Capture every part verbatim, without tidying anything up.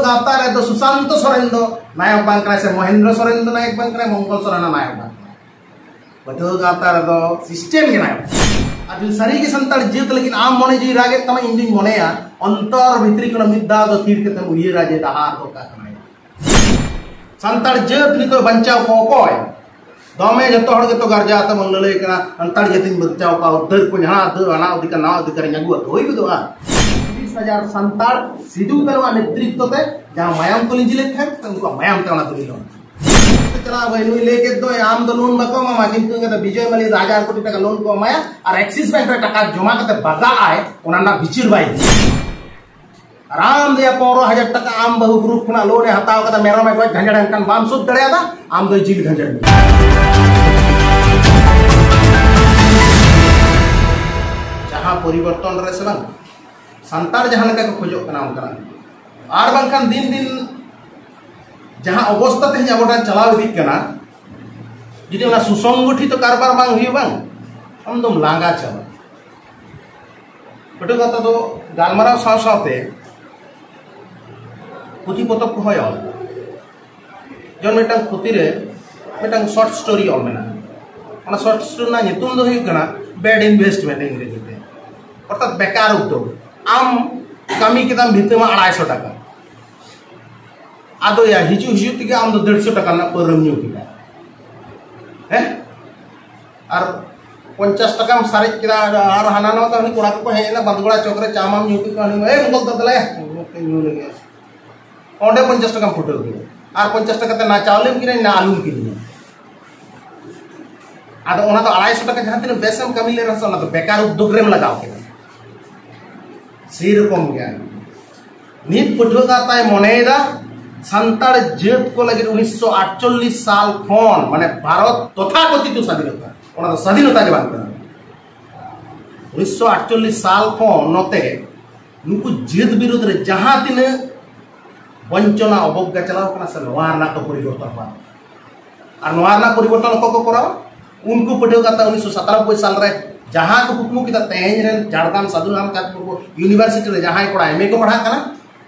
ᱜᱟᱶᱛᱟ ᱨᱮᱫᱚ ᱥᱩᱥᱟᱱᱛᱚ ᱥᱚᱨᱮᱱ ᱫᱚ ᱱᱟᱭᱚᱠ ᱵᱟᱝ ᱠᱟᱱᱟᱭ, ᱥᱮ ᱢᱚᱦᱮᱱᱫᱨᱚ ᱥᱚᱨᱮᱱ ᱫᱚ ᱱᱟᱭᱚᱠ ᱵᱟᱝ ᱠᱟᱱᱟᱭ, ᱢᱚᱝᱜᱚᱞ ᱥᱚᱨᱮᱱ ᱦᱚᱸ ᱱᱟᱭᱚᱠ ᱵᱟᱝ ᱠᱟᱱᱟᱭ᱾ ᱯᱟᱹᱴᱷᱩᱣᱟᱹ ᱜᱟᱶᱛᱟ ᱨᱮᱫᱚ ᱥᱤᱥᱴᱮᱢ ᱜᱮ ᱱᱟᱭᱚᱠ᱾ ᱟᱨ ᱡᱩᱫᱤ ᱥᱟᱹᱨᱤ ᱜᱮ ᱥᱟᱱᱛᱟᱲ ᱡᱟᱹᱛ ᱞᱟᱹᱜᱤᱫ ᱟᱢ ᱢᱚᱱᱮ ᱡᱤᱣᱤ ᱨᱟᱜᱮᱫ ᱛᱟᱢᱟ, ᱤᱧ ᱫᱩᱧ ᱢᱚᱱᱮᱭᱟ ᱚᱱᱛᱚᱨ ᱵᱷᱤᱛᱨᱤ ᱠᱷᱚᱱ ᱢᱤᱫ ᱫᱷᱟᱣ ᱫᱚ ᱛᱷᱤᱨ ᱠᱟᱛᱮᱢ ᱩᱭᱦᱟᱹᱨᱟ ᱡᱮ ᱰᱟᱦᱟᱨ ᱫᱚ ᱚᱠᱟ ᱠᱟᱱᱟ᱾ ᱥᱟᱱᱛᱟᱲ ᱡᱟᱹᱛ ᱱᱤᱛᱚᱜ ᱵᱟᱧᱪᱟᱣ ᱠᱚ ᱚᱠᱚᱭ? ᱫᱚᱢᱮ ᱡᱚᱛᱚ ᱦᱚᱲ ᱜᱮᱛᱚ ᱜᱟᱨᱡᱟ ᱟᱛᱮ ᱵᱚᱱ ᱞᱟᱹᱞᱟᱹᱭ ᱠᱟᱱᱟ, ᱥᱟᱱᱛᱟᱲ ᱡᱟᱹᱛᱤᱧ ᱵᱟᱧᱪᱟᱣ ᱠᱚᱣᱟ, ᱩᱫᱽᱫᱷᱟᱹᱨ ᱠᱚ ᱡᱟᱦᱟᱸ ᱩᱫᱽᱫᱷᱟᱹᱨ, ᱦᱟᱱᱟ ᱚᱫᱷᱤᱠᱟᱨ, ᱱᱟᱣᱟ ᱚᱫᱷᱤᱠᱟᱨᱤᱧ ᱟᱹᱜᱩᱣᱟ, ᱦᱩᱭ ᱜᱚᱫᱚᱜᱼᱟ? ᱛᱤᱨᱤᱥ ᱦᱟᱡᱟᱨ ᱥᱟᱱᱛᱟᱲ ᱥᱤᱫᱩ ᱠᱟᱹᱱᱩᱣᱟᱜ ᱱᱮᱛᱨᱤᱛᱵ ᱛᱮ ᱡᱟᱦᱟᱸ ᱢᱟᱭᱟᱢ ᱠᱚ ᱞᱤᱸᱡᱤ ᱞᱮᱫ ᱛᱟᱦᱮᱸᱫ, ᱩᱱᱠᱩᱣᱟᱜ ᱢᱟᱭᱟᱢ ᱛᱮ ᱚᱱᱟ ᱫᱚ ᱞᱤᱸᱜᱤᱱᱟ᱾ ᱪᱟᱞᱟᱣ ᱵᱷᱟᱭ, ᱱᱩᱭ ᱞᱟᱹᱭ ᱠᱮᱫ ᱫᱚ ᱟᱢ ᱫᱚ ᱞᱳᱱ ᱵᱟᱠᱚ ᱮᱢᱟᱢᱟ, ᱠᱤᱱᱛᱩ ᱤᱧ ᱫᱚ ᱵᱤᱡᱚᱭ ᱢᱟᱞᱤ ᱫᱚ ᱦᱟᱡᱟᱨ ᱠᱳᱴᱤ ᱴᱟᱠᱟ ᱞᱳᱱ ᱠᱚ ᱮᱢᱟᱭᱟ ᱟᱨ ᱮᱠᱥᱤᱥ ᱵᱮᱝᱠ ᱨᱮ ᱴᱟᱠᱟ ᱡᱚᱢᱟ ᱠᱟᱛᱮ ᱵᱟᱜᱟᱜ ᱟᱭ, ᱚᱱᱟ ᱨᱮᱱᱟᱜ ᱵᱤᱪᱟᱹᱨ ᱵᱟᱭ ᱤᱫᱤᱭᱟ᱾ ᱟᱨ ᱟᱢ ᱫᱚᱭᱟ ᱯᱚᱱᱨᱚ ᱦᱟᱡᱟᱨ ᱴᱟᱠᱟ ᱟᱢ ᱵᱟᱹᱦᱩ ᱜᱨᱩᱯ ᱠᱷᱚᱱᱟᱜ ᱞᱳᱱ ᱮ ᱦᱟᱛᱟᱣ ᱠᱟᱫᱟ, ᱢᱮᱨᱚᱢ ᱮ ᱜᱚᱡ ᱜᱷᱟᱸᱡᱮᱲ ᱮᱱ ᱠᱷᱟᱱ ᱵᱟᱢ ᱥᱩᱫ ᱫᱟᱲᱮᱭᱟᱫᱟ, ᱟᱢ ᱫᱚᱭ ᱡᱤᱞ ᱜᱷᱟᱸᱡᱮᱲ ᱢᱮᱭᱟ᱾ ᱡᱟᱦᱟᱸ ᱯᱚᱨᱤᱵᱚᱨᱛᱚᱱ ᱨᱮ ᱥᱮ ᱵᱟᱝ, ᱥᱟᱱᱛᱟᱲ ᱡᱟᱦᱟᱸ ᱞᱮᱠᱟ ᱠᱚ ᱠᱷᱚᱡᱚᱜ ᱠᱟᱱᱟ ᱚᱱᱠᱟᱱᱟᱜ, ᱟᱨ ᱵᱟᱝᱠᱷᱟᱱ ᱫᱤᱱ ᱫᱤᱱ ᱡᱟᱦᱟᱸ ᱚᱵᱚᱥᱛᱟ ᱛᱮᱦᱮᱧ ᱟᱵᱚ ᱴᱷᱮᱱ ᱪᱟᱞᱟᱣ ᱤᱫᱤᱜ ᱠᱟᱱᱟ, ᱡᱩᱫᱤ ᱚᱱᱟ ᱥᱩᱥᱚᱝᱜᱚᱴᱷᱤᱛᱚ ᱠᱟᱨᱵᱟᱨ ᱵᱟᱝ ᱦᱩᱭᱩᱜᱼᱟ, ᱵᱟᱝ, ᱟᱢ ᱫᱚᱢ ᱞᱟᱸᱜᱟ ᱪᱟᱵᱟᱜᱼᱟ᱾ ᱯᱟᱹᱴᱷᱩᱣᱟᱹ ᱜᱟᱶᱛᱟ ᱫᱚ ᱜᱟᱞᱢᱟᱨᱟᱣ ᱥᱟᱶ ᱥᱟᱶᱛᱮ ᱯᱩᱛᱷᱤ ᱯᱚᱛᱚᱵ ᱠᱚᱦᱚᱸᱭ ᱚᱞ᱾ ᱡᱮᱢᱚᱱ ᱢᱤᱫᱴᱟᱝ ᱯᱩᱛᱷᱤ ᱨᱮ ᱢᱤᱫᱴᱟᱝ ᱥᱚᱨᱴ ᱥᱴᱳᱨᱤ ᱚᱞ ᱢᱮᱱᱟᱜᱼᱟ᱾ ᱚᱱᱟ ᱥᱚᱨᱴ ᱥᱴᱳᱨᱤ ᱨᱮᱱᱟᱜ ᱧᱩᱛᱩᱢ ᱫᱚ ᱦᱩᱭᱩᱜ ᱠᱟᱱᱟ ᱵᱮᱰ ᱤᱱᱵᱷᱮᱥᱴᱢᱮᱱᱴ, ᱤᱝᱨᱮᱡᱤ ᱛᱮ, ᱚᱨᱛᱷᱟᱛ ᱵᱮᱠᱟᱨ ᱩᱫᱽᱫᱳᱜᱽ᱾ ᱟᱢ ᱠᱟᱹᱢᱤ ᱠᱮᱫᱟᱢ ᱵᱷᱤᱛᱟᱹ ᱢᱟᱜ ᱟᱲᱟᱭᱥᱚ ᱴᱟᱠᱟ, ᱟᱫᱚᱭᱟ ᱦᱤᱡᱩᱜ ᱦᱤᱡᱩᱜ ᱛᱮᱜᱮ ᱟᱢ ᱫᱚ ᱰᱮᱲᱥᱚ ᱴᱟᱠᱟ ᱨᱮᱱᱟᱜ ᱯᱟᱹᱣᱨᱟᱹᱢ ᱧᱩ ᱠᱮᱫᱟ, ᱦᱮᱸ? ᱟᱨ ᱯᱚᱧᱪᱟᱥ ᱴᱟᱠᱟᱢ ᱥᱟᱨᱮᱡ ᱠᱮᱫᱟ, ᱟᱨ ᱦᱟᱱᱟ ᱱᱟᱣᱟ ᱛᱮ ᱩᱱᱤ ᱠᱚᱲᱟ ᱠᱚᱠᱚ ᱦᱮᱡ ᱮᱱᱟ, ᱵᱟᱸᱫᱷᱜᱚᱲᱟ ᱪᱚᱠ ᱨᱮ ᱪᱟ ᱢᱟᱢ ᱧᱩ ᱠᱮᱫ ᱠᱚᱣᱟ, ᱩᱱᱤ, "ᱮ, ᱢᱚᱝᱜᱚᱞ ᱫᱟ, ᱫᱮᱞᱟᱭᱟ, ᱧᱩ ᱞᱮᱜᱮ᱾" ᱚᱸᱰᱮ ᱯᱚᱧᱪᱟᱥ ᱴᱟᱠᱟᱢ ᱯᱷᱩᱴᱟᱹᱣ ᱠᱮᱫᱟ, ᱟᱨ ᱯᱚᱧᱪᱟᱥ ᱴᱟᱠᱟ ᱛᱮ ᱱᱟ ᱪᱟᱣᱞᱮᱢ ᱠᱤᱨᱤᱧᱟ, ᱱᱟ ᱟᱹᱞᱩᱢ ᱠᱤᱨᱤᱧᱟ᱾ ᱟᱫᱚ ᱚᱱᱟ ᱫᱚ ᱟᱲᱟᱭᱥᱚ ᱴᱟᱠᱟ ᱡᱟᱦᱟᱸ ᱛᱤᱱᱟᱹᱜ ᱵᱮᱥᱮᱢ ᱠᱟᱹᱢᱤ ᱞᱮ ᱨᱮᱦᱚᱸ ᱥᱮ, ᱚᱱᱟ ᱫᱚ ᱵᱮᱠᱟᱨ ᱩᱫᱽᱫᱳᱜᱽ ᱨᱮᱢ ᱞᱟᱜᱟᱣ ᱠᱮᱫᱟ᱾ ᱥᱮᱨᱚᱠᱚᱢ ᱜᱮ ᱱᱤᱛ ᱯᱟᱹᱴᱷᱩᱣᱟᱹ ᱜᱟᱶᱛᱟᱭ ᱢᱚᱱᱮᱭᱮᱫᱟ, ᱥᱟᱱᱛᱟᱲ ᱡᱟᱹᱛ ᱠᱚ ᱞᱟᱹᱜᱤᱫ ᱩᱱᱤᱥᱥᱚ ᱟᱴᱪᱚᱞᱞᱤᱥ ᱥᱟᱞ ᱠᱷᱚᱱ, ᱢᱟᱱᱮ, ᱵᱷᱟᱨᱚᱛ ᱛᱚᱛᱷᱟᱠᱚᱛᱷᱤᱛᱚ ᱥᱟᱫᱷᱤᱱᱚᱛᱟ, ᱚᱱᱟ ᱫᱚ ᱥᱟᱫᱷᱤᱱᱚᱛᱟ ᱜᱮ ᱵᱟᱝ ᱠᱟᱱᱟ᱾ ᱩᱱᱤᱥᱥᱚ ᱟᱴᱪᱚᱞᱞᱤᱥ ᱥᱟᱞ ᱠᱷᱚᱱ ᱱᱚᱛᱮ ᱱᱩᱠᱩ ᱡᱟᱹᱛ ᱵᱤᱨᱩᱫᱽ ᱨᱮ ᱡᱟᱦᱟᱸ ᱛᱤᱱᱟᱹᱜ ᱵᱚᱧᱪᱚᱱᱟ, ᱚᱵᱚᱜᱽᱜᱟ ᱪᱟᱞᱟᱣ ᱠᱟᱱᱟ ᱥᱮ, ᱱᱚᱣᱟ ᱨᱮᱱᱟᱜ ᱫᱚ ᱯᱚᱨᱤᱵᱚᱨᱛᱚᱱ ᱵᱟᱝ᱾ ᱟᱨ ᱱᱚᱣᱟ ᱨᱮᱱᱟᱜ ᱯᱚᱨᱤᱵᱚᱨᱛᱚᱱ ᱚᱠᱚᱭ ᱠᱚ ᱠᱚᱨᱟᱣᱟ? ᱩᱱᱠᱩ ᱯᱟᱹᱴᱷᱩᱣᱟᱹ ᱜᱟᱶᱛᱟ ᱩᱱᱤᱥᱥᱚ ᱥᱟᱛᱟᱱᱚᱵᱵᱳᱭ ᱥᱟᱞ ᱨᱮ ᱡᱟᱦᱟᱸ ᱠᱚ ᱠᱩᱠᱢᱩ ᱠᱮᱫᱟ, ᱛᱮᱦᱮᱧ ᱨᱮᱱ ᱡᱷᱟᱲᱜᱨᱟᱢ ᱥᱟᱫᱷᱩ ᱨᱟᱢᱪᱟᱸᱫᱽ ᱢᱩᱨᱢᱩ ᱤᱭᱩᱱᱤᱵᱷᱟᱨᱥᱤᱴᱤ ᱨᱮ ᱡᱟᱦᱟᱸᱭ ᱠᱚᱲᱟ ᱮᱢ ᱮ ᱠᱚ ᱯᱟᱲᱦᱟᱜ ᱠᱟᱱᱟ,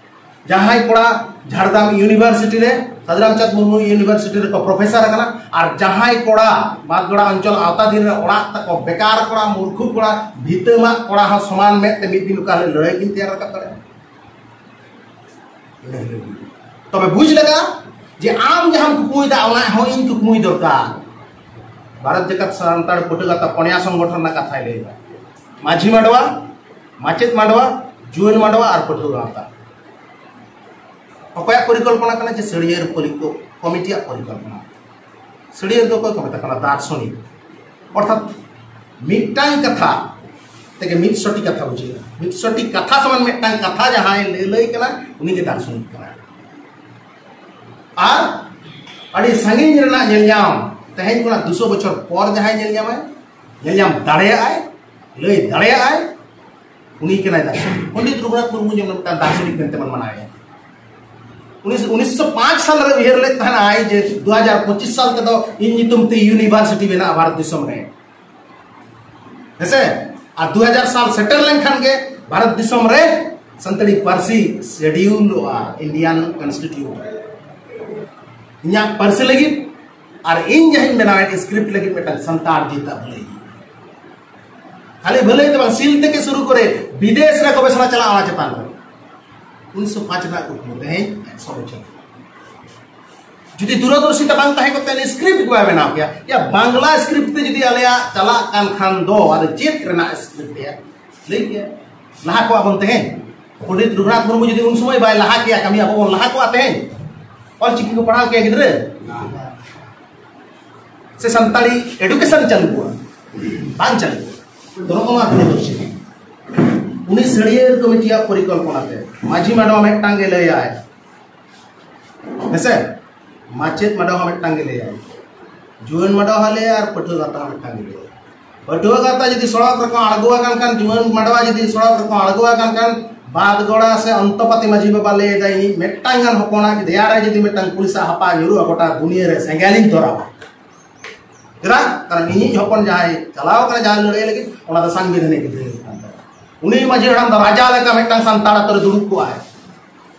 ᱡᱟᱦᱟᱸᱭ ᱠᱚᱲᱟ ᱡᱷᱟᱲᱜᱨᱟᱢ ᱤᱭᱩᱱᱤᱵᱷᱟᱨᱥᱤᱴᱤ ᱨᱮ, ᱥᱟᱫᱷᱩᱨᱟᱢᱪᱟᱸᱫᱽ ᱢᱩᱨᱢᱩ ᱤᱭᱩᱱᱤᱵᱷᱟᱨᱥᱤᱴᱤ ᱨᱮᱠᱚ ᱯᱨᱚᱯᱷᱮᱥᱚᱨ ᱟᱠᱟᱱᱟ, ᱟᱨ ᱡᱟᱦᱟᱸᱭ ᱠᱚᱲᱟ ᱵᱟᱸᱫᱽᱜᱚᱲᱟ ᱚᱧᱪᱚᱞ ᱟᱣᱛᱟᱫᱷᱤᱱ ᱨᱮ ᱚᱲᱟᱜ ᱛᱟᱠᱚ ᱵᱮᱠᱟᱨ ᱠᱚᱲᱟ, ᱢᱩᱨᱠᱷᱩ ᱠᱚᱲᱟ, ᱵᱷᱤᱛᱟᱹ ᱢᱟᱜ ᱠᱚᱲᱟ ᱦᱚᱸ ᱥᱚᱢᱟᱱ ᱢᱮᱫ ᱛᱮ ᱢᱤᱫ ᱫᱤᱱ ᱚᱠᱟ ᱦᱤᱞᱳᱜ ᱞᱟᱹᱲᱦᱟᱹᱭ ᱠᱤᱱ ᱛᱮᱭᱟᱨ ᱨᱟᱠᱟᱵ ᱫᱟᱲᱮᱭᱟᱜᱼᱟ᱾ ᱛᱚᱵᱮ ᱵᱩᱡᱽ ᱞᱟᱜᱟᱜᱼᱟ ᱡᱮ ᱟᱢ ᱡᱟᱦᱟᱸᱢ ᱠᱩᱠᱢᱩᱭᱮᱫᱟ, ᱚᱱᱟ ᱦᱚᱸ ᱤᱧ ᱠᱩᱠᱢᱩᱭ ᱫᱚᱨᱠᱟᱨ᱾ ᱵᱷᱟᱨᱚᱛ ᱡᱟᱠᱟᱛ ᱥᱟᱱᱛᱟᱲ ᱯᱟᱹᱴᱷᱩᱣᱟᱹ ᱜᱟᱶᱛᱟ ᱯᱚᱱᱭᱟ ᱥᱚᱝᱜᱚᱴᱷᱚᱱ ᱨᱮᱱᱟᱜ ᱠᱟᱛᱷᱟᱭ ᱞᱟᱹᱭᱫᱟ᱾ ᱢᱟᱹᱡᱷᱤ ᱢᱟᱰᱣᱟ, ᱢᱟᱪᱮᱫ ᱢᱟᱰᱣᱟ, ᱡᱩᱣᱟᱹᱱ ᱢᱟᱰᱣᱟ ᱟᱨ ᱯᱟᱹᱴᱷᱩᱣᱟᱹ ᱜᱟᱶᱛᱟ᱾ ᱚᱠᱚᱭᱟᱜ ᱯᱚᱨᱤᱠᱚᱞᱯᱚᱱᱟ ᱠᱟᱱᱟ? ᱡᱮ ᱥᱟᱹᱲᱭᱟᱹᱨ ᱯᱚᱨᱤᱠᱚ-, ᱠᱚᱢᱤᱴᱤᱭᱟᱜ ᱯᱚᱨᱤᱠᱚᱞᱯᱚᱱᱟ᱾ ᱥᱟᱹᱲᱭᱟᱹᱨ ᱫᱚ ᱚᱠᱚᱭ ᱠᱚ ᱢᱮᱛᱟ ᱠᱚ ᱠᱟᱱᱟ? ᱫᱟᱨᱥᱚᱱᱤᱠ᱾ ᱚᱨᱛᱷᱟᱛ ᱢᱤᱫᱴᱟᱝ ᱠᱟᱛᱷᱟ ᱛᱮᱜᱮ ᱢᱤᱫ ᱥᱚᱴᱤ ᱠᱟᱛᱷᱟ ᱵᱩᱡᱷᱟᱹᱜᱼᱟ᱾ ᱢᱤᱫ ᱥᱚᱴᱤ ᱠᱟᱛᱷᱟ ᱥᱚᱢᱟᱱ ᱢᱤᱫᱴᱟᱝ ᱠᱟᱛᱷᱟ ᱡᱟᱦᱟᱸᱭ ᱞᱟᱹᱞᱟᱹᱭ ᱠᱟᱱᱟ, ᱩᱱᱤᱜᱮ ᱫᱟᱨᱥᱚᱱᱤᱠ ᱠᱟᱱᱟᱭ᱾ ᱟᱨ ᱟᱹᱰᱤ ᱥᱟᱺᱜᱤᱧ ᱨᱮᱱᱟᱜ ᱧᱮᱞ ᱧᱟᱢ, ᱛᱮᱦᱮᱧ ᱠᱷᱚᱱᱟᱜ ᱫᱩᱥᱚ ᱵᱚᱪᱷᱚᱨ ᱯᱚᱨ ᱡᱟᱦᱟᱸᱭ ᱧᱮᱞ ᱧᱟᱢᱟᱭ, ᱧᱮᱞ ᱧᱟᱢ ᱫᱟᱲᱮᱭᱟᱜᱼᱟᱭ, ᱞᱟᱹᱭ ᱫᱟᱲᱮᱭᱟᱜᱼᱟᱭ, ᱩᱱᱤ ᱠᱟᱱᱟᱭ ᱫᱟᱨᱥᱚᱱᱤᱠ᱾ ᱯᱚᱱᱰᱤᱛ ᱨᱚᱜᱷᱩᱱᱟᱛᱷ ᱢᱩᱨᱢᱩ ᱡᱮᱢᱚᱱ ᱢᱤᱫᱴᱟᱝ ᱫᱟᱨᱥᱚᱱᱤᱠ ᱢᱮᱱᱛᱮ ᱵᱚᱱ ᱢᱟᱱᱟᱣᱮᱭᱟ᱾ ᱩᱱᱤᱥ-, ᱩᱱᱤᱥᱥᱚ ᱯᱟᱸᱪ ᱥᱟᱞ ᱨᱮ ᱩᱭᱦᱟᱹᱨ ᱞᱮᱫ ᱛᱟᱦᱮᱱᱟᱭ ᱡᱮ ᱫᱩ ᱦᱟᱡᱟᱨ ᱯᱚᱸᱪᱤᱥ ᱥᱟᱞ ᱛᱮᱫᱚ ᱤᱧ ᱧᱩᱛᱩᱢ ᱛᱮ ᱤᱭᱩᱱᱤᱵᱷᱟᱨᱥᱤᱴᱤ ᱵᱮᱱᱟᱜᱼᱟ ᱵᱷᱟᱨᱚᱛ ᱫᱤᱥᱚᱢ ᱨᱮ, ᱦᱮᱸᱥᱮ? ᱟᱨ ᱫᱩ ᱦᱟᱡᱟᱨ ᱥᱟᱞ ᱥᱮᱴᱮᱨ ᱞᱮᱱᱠᱷᱟᱱ ᱜᱮ ᱵᱷᱟᱨᱚᱛ ᱫᱤᱥᱚᱢ ᱨᱮ ᱥᱟᱱᱛᱟᱲᱤ ᱯᱟᱹᱨᱥᱤ ᱥᱮᱰᱤᱭᱩᱞᱚᱜᱼᱟ ᱤᱱᱰᱤᱭᱟᱱ ᱠᱚᱱᱥᱴᱤᱴᱤᱭᱩᱴ ᱨᱮ᱾ ᱤᱧᱟᱹᱜ ᱯᱟᱹᱨᱥᱤ ᱞᱟᱹᱜᱤᱫ ᱟᱨ ᱤᱧ ᱡᱟᱦᱟᱸᱧ ᱵᱮᱱᱟᱣᱮᱫ ᱥᱠᱨᱤᱯᱴ ᱞᱟᱹᱜᱤᱫ ᱢᱤᱫᱴᱟᱝ ᱥᱟᱱᱛᱟᱲ ᱡᱟᱹᱛᱟᱜ ᱵᱷᱟᱹᱞᱟᱹᱭ᱾ ᱠᱷᱟᱹᱞᱤ ᱵᱷᱟᱹᱞᱟᱹᱭ ᱫᱚ ᱵᱟᱝ, ᱥᱤᱞ ᱛᱷᱮᱠᱮ ᱥᱩᱨᱩ ᱠᱚᱨᱮ ᱵᱤᱫᱮᱥ ᱨᱮ ᱜᱚᱵᱮᱥᱚᱱᱟ ᱪᱟᱞᱟᱜᱼᱟ ᱚᱱᱟ ᱪᱮᱛᱟᱱ ᱨᱮ᱾ ᱩᱱᱤᱥᱥᱚ ᱯᱟᱸᱪ ᱨᱮᱱᱟᱜ ᱠᱩᱠᱢᱩ ᱛᱮᱦᱮᱧ ᱮᱠᱥᱚ ᱵᱚᱪᱷᱚᱨ᱾ ᱡᱩᱫᱤ ᱫᱩᱨᱚᱫᱚᱨᱥᱤᱛᱟ ᱵᱟᱝ ᱛᱟᱦᱮᱸ ᱠᱚᱜ ᱛᱮ ᱥᱠᱨᱤᱯᱴ ᱠᱚ ᱵᱟᱭ ᱵᱮᱱᱟᱣ ᱠᱮᱭᱟ᱾ ᱭᱟ, ᱵᱟᱝᱞᱟ ᱥᱠᱨᱤᱯᱴ ᱛᱮ ᱡᱩᱫᱤ ᱟᱞᱮᱭᱟᱜ ᱪᱟᱞᱟᱜ ᱠᱟᱱ ᱠᱷᱟᱱ ᱫᱚ, ᱟᱫᱚ ᱪᱮᱫ ᱨᱮᱱᱟᱜ ᱥᱠᱨᱤᱯᱴ ᱭᱟ? ᱞᱟᱹᱭ ᱠᱮᱭᱟ, ᱞᱟᱦᱟ ᱠᱚᱜᱼᱟ ᱵᱚᱱ ᱛᱮᱦᱮᱧ᱾ ᱯᱚᱱᱰᱤᱛ ᱨᱚᱜᱷᱩᱱᱟᱛᱷ ᱢᱩᱨᱢᱩ ᱡᱩᱫᱤ ᱩᱱ ᱥᱚᱢᱚᱭ ᱵᱟᱭ ᱞᱟᱦᱟ ᱠᱮᱭᱟ ᱠᱟᱹᱢᱤ, ᱟᱵᱚ ᱵᱚᱱ ᱞᱟᱦᱟ ᱠᱚᱜᱼᱟ ᱛᱮᱦᱮᱧ? ᱚᱞ ᱪᱤᱠᱤ ᱠᱚ ᱯᱟᱲᱦᱟᱣ ᱠᱮᱭᱟ ᱜᱤᱫᱽᱨᱟᱹ? ᱥᱮ ᱥᱟᱱᱛᱟᱲᱤ ᱮᱰᱩᱠᱮᱥᱚᱱ ᱪᱟᱹᱞᱩ ᱠᱚᱜᱼᱟ? ᱵᱟᱝ ᱪᱟᱹᱞᱩ ᱠᱚᱜᱼᱟ᱾ ᱫᱚ ᱱᱚᱜᱼᱚ ᱱᱚᱣᱟ ᱫᱩᱨᱚᱫᱚᱨᱥᱤ᱾ ᱩᱱᱤ ᱥᱟᱹᱲᱭᱟᱹᱨ ᱠᱚᱢᱤᱴᱤᱭᱟᱜ ᱯᱚᱨᱤᱠᱚᱞᱯᱚᱱᱟ ᱛᱮ ᱢᱟᱹᱡᱷᱤ ᱢᱟᱰᱣᱟ ᱢᱤᱫᱴᱟᱝ ᱜᱮ ᱞᱟᱹᱭᱟᱭ, ᱦᱮᱸᱥᱮ? ᱢᱟᱪᱮᱫ ᱢᱟᱰᱣᱟ ᱦᱚᱸ ᱢᱤᱫᱴᱟᱝ ᱜᱮ ᱞᱟᱹᱭᱟᱭ, ᱡᱩᱣᱟᱹᱱ ᱢᱟᱰᱣᱟ ᱦᱚᱸ ᱞᱟᱹᱭᱟᱭ ᱟᱨ ᱯᱟᱹᱴᱷᱩᱣᱟᱹ ᱜᱟᱶᱛᱟ ᱦᱚᱸ ᱢᱤᱫᱴᱟᱝ ᱜᱮ ᱞᱟᱹᱭᱟᱭ᱾ ᱯᱟᱹᱴᱷᱩᱣᱟᱹ ᱜᱟᱶᱛᱟ ᱡᱩᱫᱤ ᱥᱚᱲᱚᱠ ᱨᱮᱠᱚ ᱟᱬᱜᱚ ᱟᱠᱟᱱ ᱠᱷᱟᱱ, ᱡᱩᱣᱟᱹᱱ ᱢᱟᱰᱣᱟ ᱡᱩᱫᱤ ᱥᱚᱲᱚᱠ ᱨᱮᱠᱚ ᱟᱬᱜᱚ ᱟᱠᱟᱱ ᱠᱷᱟᱱ, ᱵᱟᱫᱽᱜᱚᱲᱟ ᱥᱮ ᱚᱱᱛᱚᱯᱟᱛᱤ ᱢᱟᱹᱡᱷᱤ ᱵᱟᱵᱟ ᱞᱟᱹᱭ ᱮᱫᱟᱭ, ᱤᱧᱤᱡ ᱢᱤᱫᱴᱟᱝ ᱜᱟᱱ ᱦᱚᱯᱚᱱᱟᱜ ᱫᱮᱭᱟ ᱨᱮ ᱡᱩᱫᱤ ᱢᱤᱫᱴᱟᱝ ᱯᱩᱞᱤᱥᱟᱜ ᱦᱟᱯᱟ ᱧᱩᱨᱩᱜᱼᱟ, ᱜᱚᱴᱟ ᱫᱩᱱᱤᱭᱟᱹ ᱨᱮ ᱥᱮᱸᱜᱮᱞᱤᱧ ᱫᱷᱚᱨᱟᱣᱟ᱾ ᱪᱮᱫᱟᱜ? ᱠᱟᱨᱚᱱ ᱤᱧᱤᱡ ᱦᱚᱯᱚᱱ ᱡᱟᱦᱟᱸᱭ ᱪᱟᱞᱟᱣ ᱠᱟᱱᱟ ᱡᱟᱦᱟᱸ ᱞᱟᱹᱲᱦᱟᱹᱭ ᱞᱟᱹᱜᱤᱫ, ᱚᱱᱟ ᱫᱚ ᱥᱟᱝᱵᱤᱫᱷᱟᱱᱤᱠ ᱟᱹᱫᱷᱤᱠᱟᱨ ᱠᱟᱱ ᱛᱟᱭᱟ᱾ ᱩᱱᱤ ᱢᱟᱹᱡᱷᱤ ᱦᱟᱲᱟᱢ ᱫᱚ ᱨᱟᱡᱟ ᱞᱮᱠᱟ ᱢᱤᱫᱴᱟᱝ ᱥᱟᱱᱛᱟᱲ ᱟᱛᱳ ᱨᱮ ᱫᱩᱲᱩᱵ ᱠᱚᱜᱼᱟᱭ᱾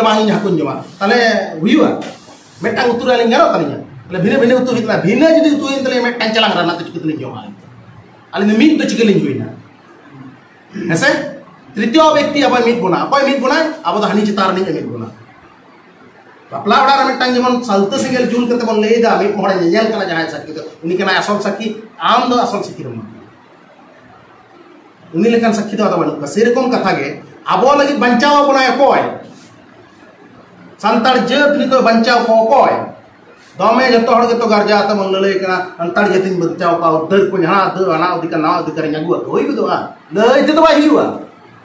ᱫᱚ ᱵᱟᱝ, ᱤᱧ ᱦᱟᱹᱠᱩᱧ ᱡᱚᱢᱟ, ᱛᱟᱦᱚᱞᱮ ᱦᱩᱭᱩᱜᱼᱟ? ᱢᱤᱫᱴᱟᱝ ᱩᱛᱩ ᱨᱮ ᱟᱹᱞᱤᱧ ᱜᱟᱱᱚᱜ ᱛᱟᱞᱤᱧᱟ? ᱛᱟᱦᱚᱞᱮ ᱵᱷᱤᱱᱟᱹ ᱵᱷᱤᱱᱟᱹ ᱩᱛᱩ ᱦᱩᱭᱩᱜ ᱛᱟᱞᱮ, ᱵᱷᱤᱱᱟᱹ ᱡᱩᱫᱤ ᱩᱛᱩ ᱦᱩᱭᱮᱱ ᱛᱟᱞᱮᱭᱟ ᱢᱤᱫᱴᱟᱝ ᱪᱟᱞᱟᱝ ᱨᱮ, ᱚᱱᱟᱛᱮ ᱪᱤᱠᱟᱹ ᱛᱮᱞᱤᱧ ᱡᱚᱢᱟ ᱟᱹᱞᱤᱧ ᱫᱚ? ᱟᱹᱞᱤᱧ ᱫᱚ ᱢᱤᱫ ᱫᱚ ᱪᱤᱠᱟᱹ ᱞᱤᱧ ᱦᱩᱭᱱᱟ? ᱦᱮᱸᱥᱮ? ᱛᱨᱤᱛᱤᱭᱚ ᱵᱮᱠᱛᱤ ᱟᱵᱚᱭ ᱢᱤᱫ ᱵᱚᱱᱟ᱾ ᱚᱠᱚᱭ ᱢᱤᱫ ᱵᱚᱱᱟᱭ? ᱟᱵᱚ ᱫᱚ ᱦᱟᱹᱱᱤ ᱪᱮᱛᱟᱱ ᱨᱤᱱᱤᱡ ᱮ ᱢᱤᱫ ᱵᱚᱱᱟ᱾ ᱵᱟᱯᱞᱟ ᱚᱲᱟᱜ ᱨᱮ ᱢᱤᱫᱴᱟᱝ ᱡᱮᱢᱚᱱ ᱥᱟᱞᱛᱟᱹ ᱥᱮᱸᱜᱮᱞ ᱡᱩᱞ ᱠᱟᱛᱮ ᱵᱚᱱ ᱞᱟᱹᱭ ᱮᱫᱟ, ᱢᱤᱫ ᱦᱚᱲᱮ ᱧᱮᱧᱮᱞ ᱠᱟᱱᱟ ᱡᱟᱦᱟᱸᱭ ᱥᱟᱹᱠᱷᱤ ᱫᱚ, ᱩᱱᱤ ᱠᱟᱱᱟᱭ ᱟᱥᱚᱞ ᱥᱟᱹᱠᱷᱤ, ᱟᱢ ᱫᱚ ᱟᱥᱚᱞ ᱥᱟᱹᱠᱷᱤ ᱫᱚ ᱵᱟᱝ᱾ ᱩᱱᱤ ᱞᱮᱠᱟᱱ ᱥᱟᱹᱠᱷᱤ ᱫᱚ ᱟᱫᱚ ᱵᱟᱹᱱᱩᱜ ᱠᱚᱣᱟ᱾ ᱥᱮᱨᱚᱠᱚᱢ ᱠᱟᱛᱷᱟ ᱜᱮ, ᱟᱵᱚ ᱞᱟᱹᱜᱤᱫ ᱵᱟᱧᱪᱟᱣ ᱟᱵᱚᱱᱟᱭ ᱚᱠᱚᱭ? ᱥᱟᱱᱛᱟᱲ ᱡᱟᱹᱛ ᱱᱤᱛᱚᱜ ᱵᱟᱧᱪᱟᱣ ᱠᱚ ᱚᱠᱚᱭ? ᱫᱚᱢᱮ ᱡᱚᱛᱚ ᱦᱚᱲ ᱜᱮᱛᱚ ᱜᱟᱨᱡᱟ ᱟᱛᱮ ᱵᱚᱱ ᱞᱟᱹᱞᱟᱹᱭ ᱠᱟᱱᱟ, ᱥᱟᱱᱛᱟᱲ ᱡᱟᱹᱛᱤᱧ ᱵᱟᱧᱪᱟᱣ ᱠᱚᱣᱟ, ᱩᱫᱽᱫᱷᱟᱹᱨ ᱠᱚ ᱡᱟᱦᱟᱸ ᱫᱟᱹᱲ ᱦᱟᱱᱟ ᱚᱫᱷᱤᱠᱟᱨ ᱱᱟᱣᱟ ᱚᱫᱷᱤᱠᱟᱨᱤᱧ ᱟᱹᱜᱩ ᱟᱠᱟᱫ, ᱦᱩᱭ ᱜᱚᱫᱚᱜᱼᱟ? ᱞᱟᱹᱭ ᱛᱮᱫᱚ ᱵᱟᱭ ᱦᱩᱭᱩᱜᱼᱟ,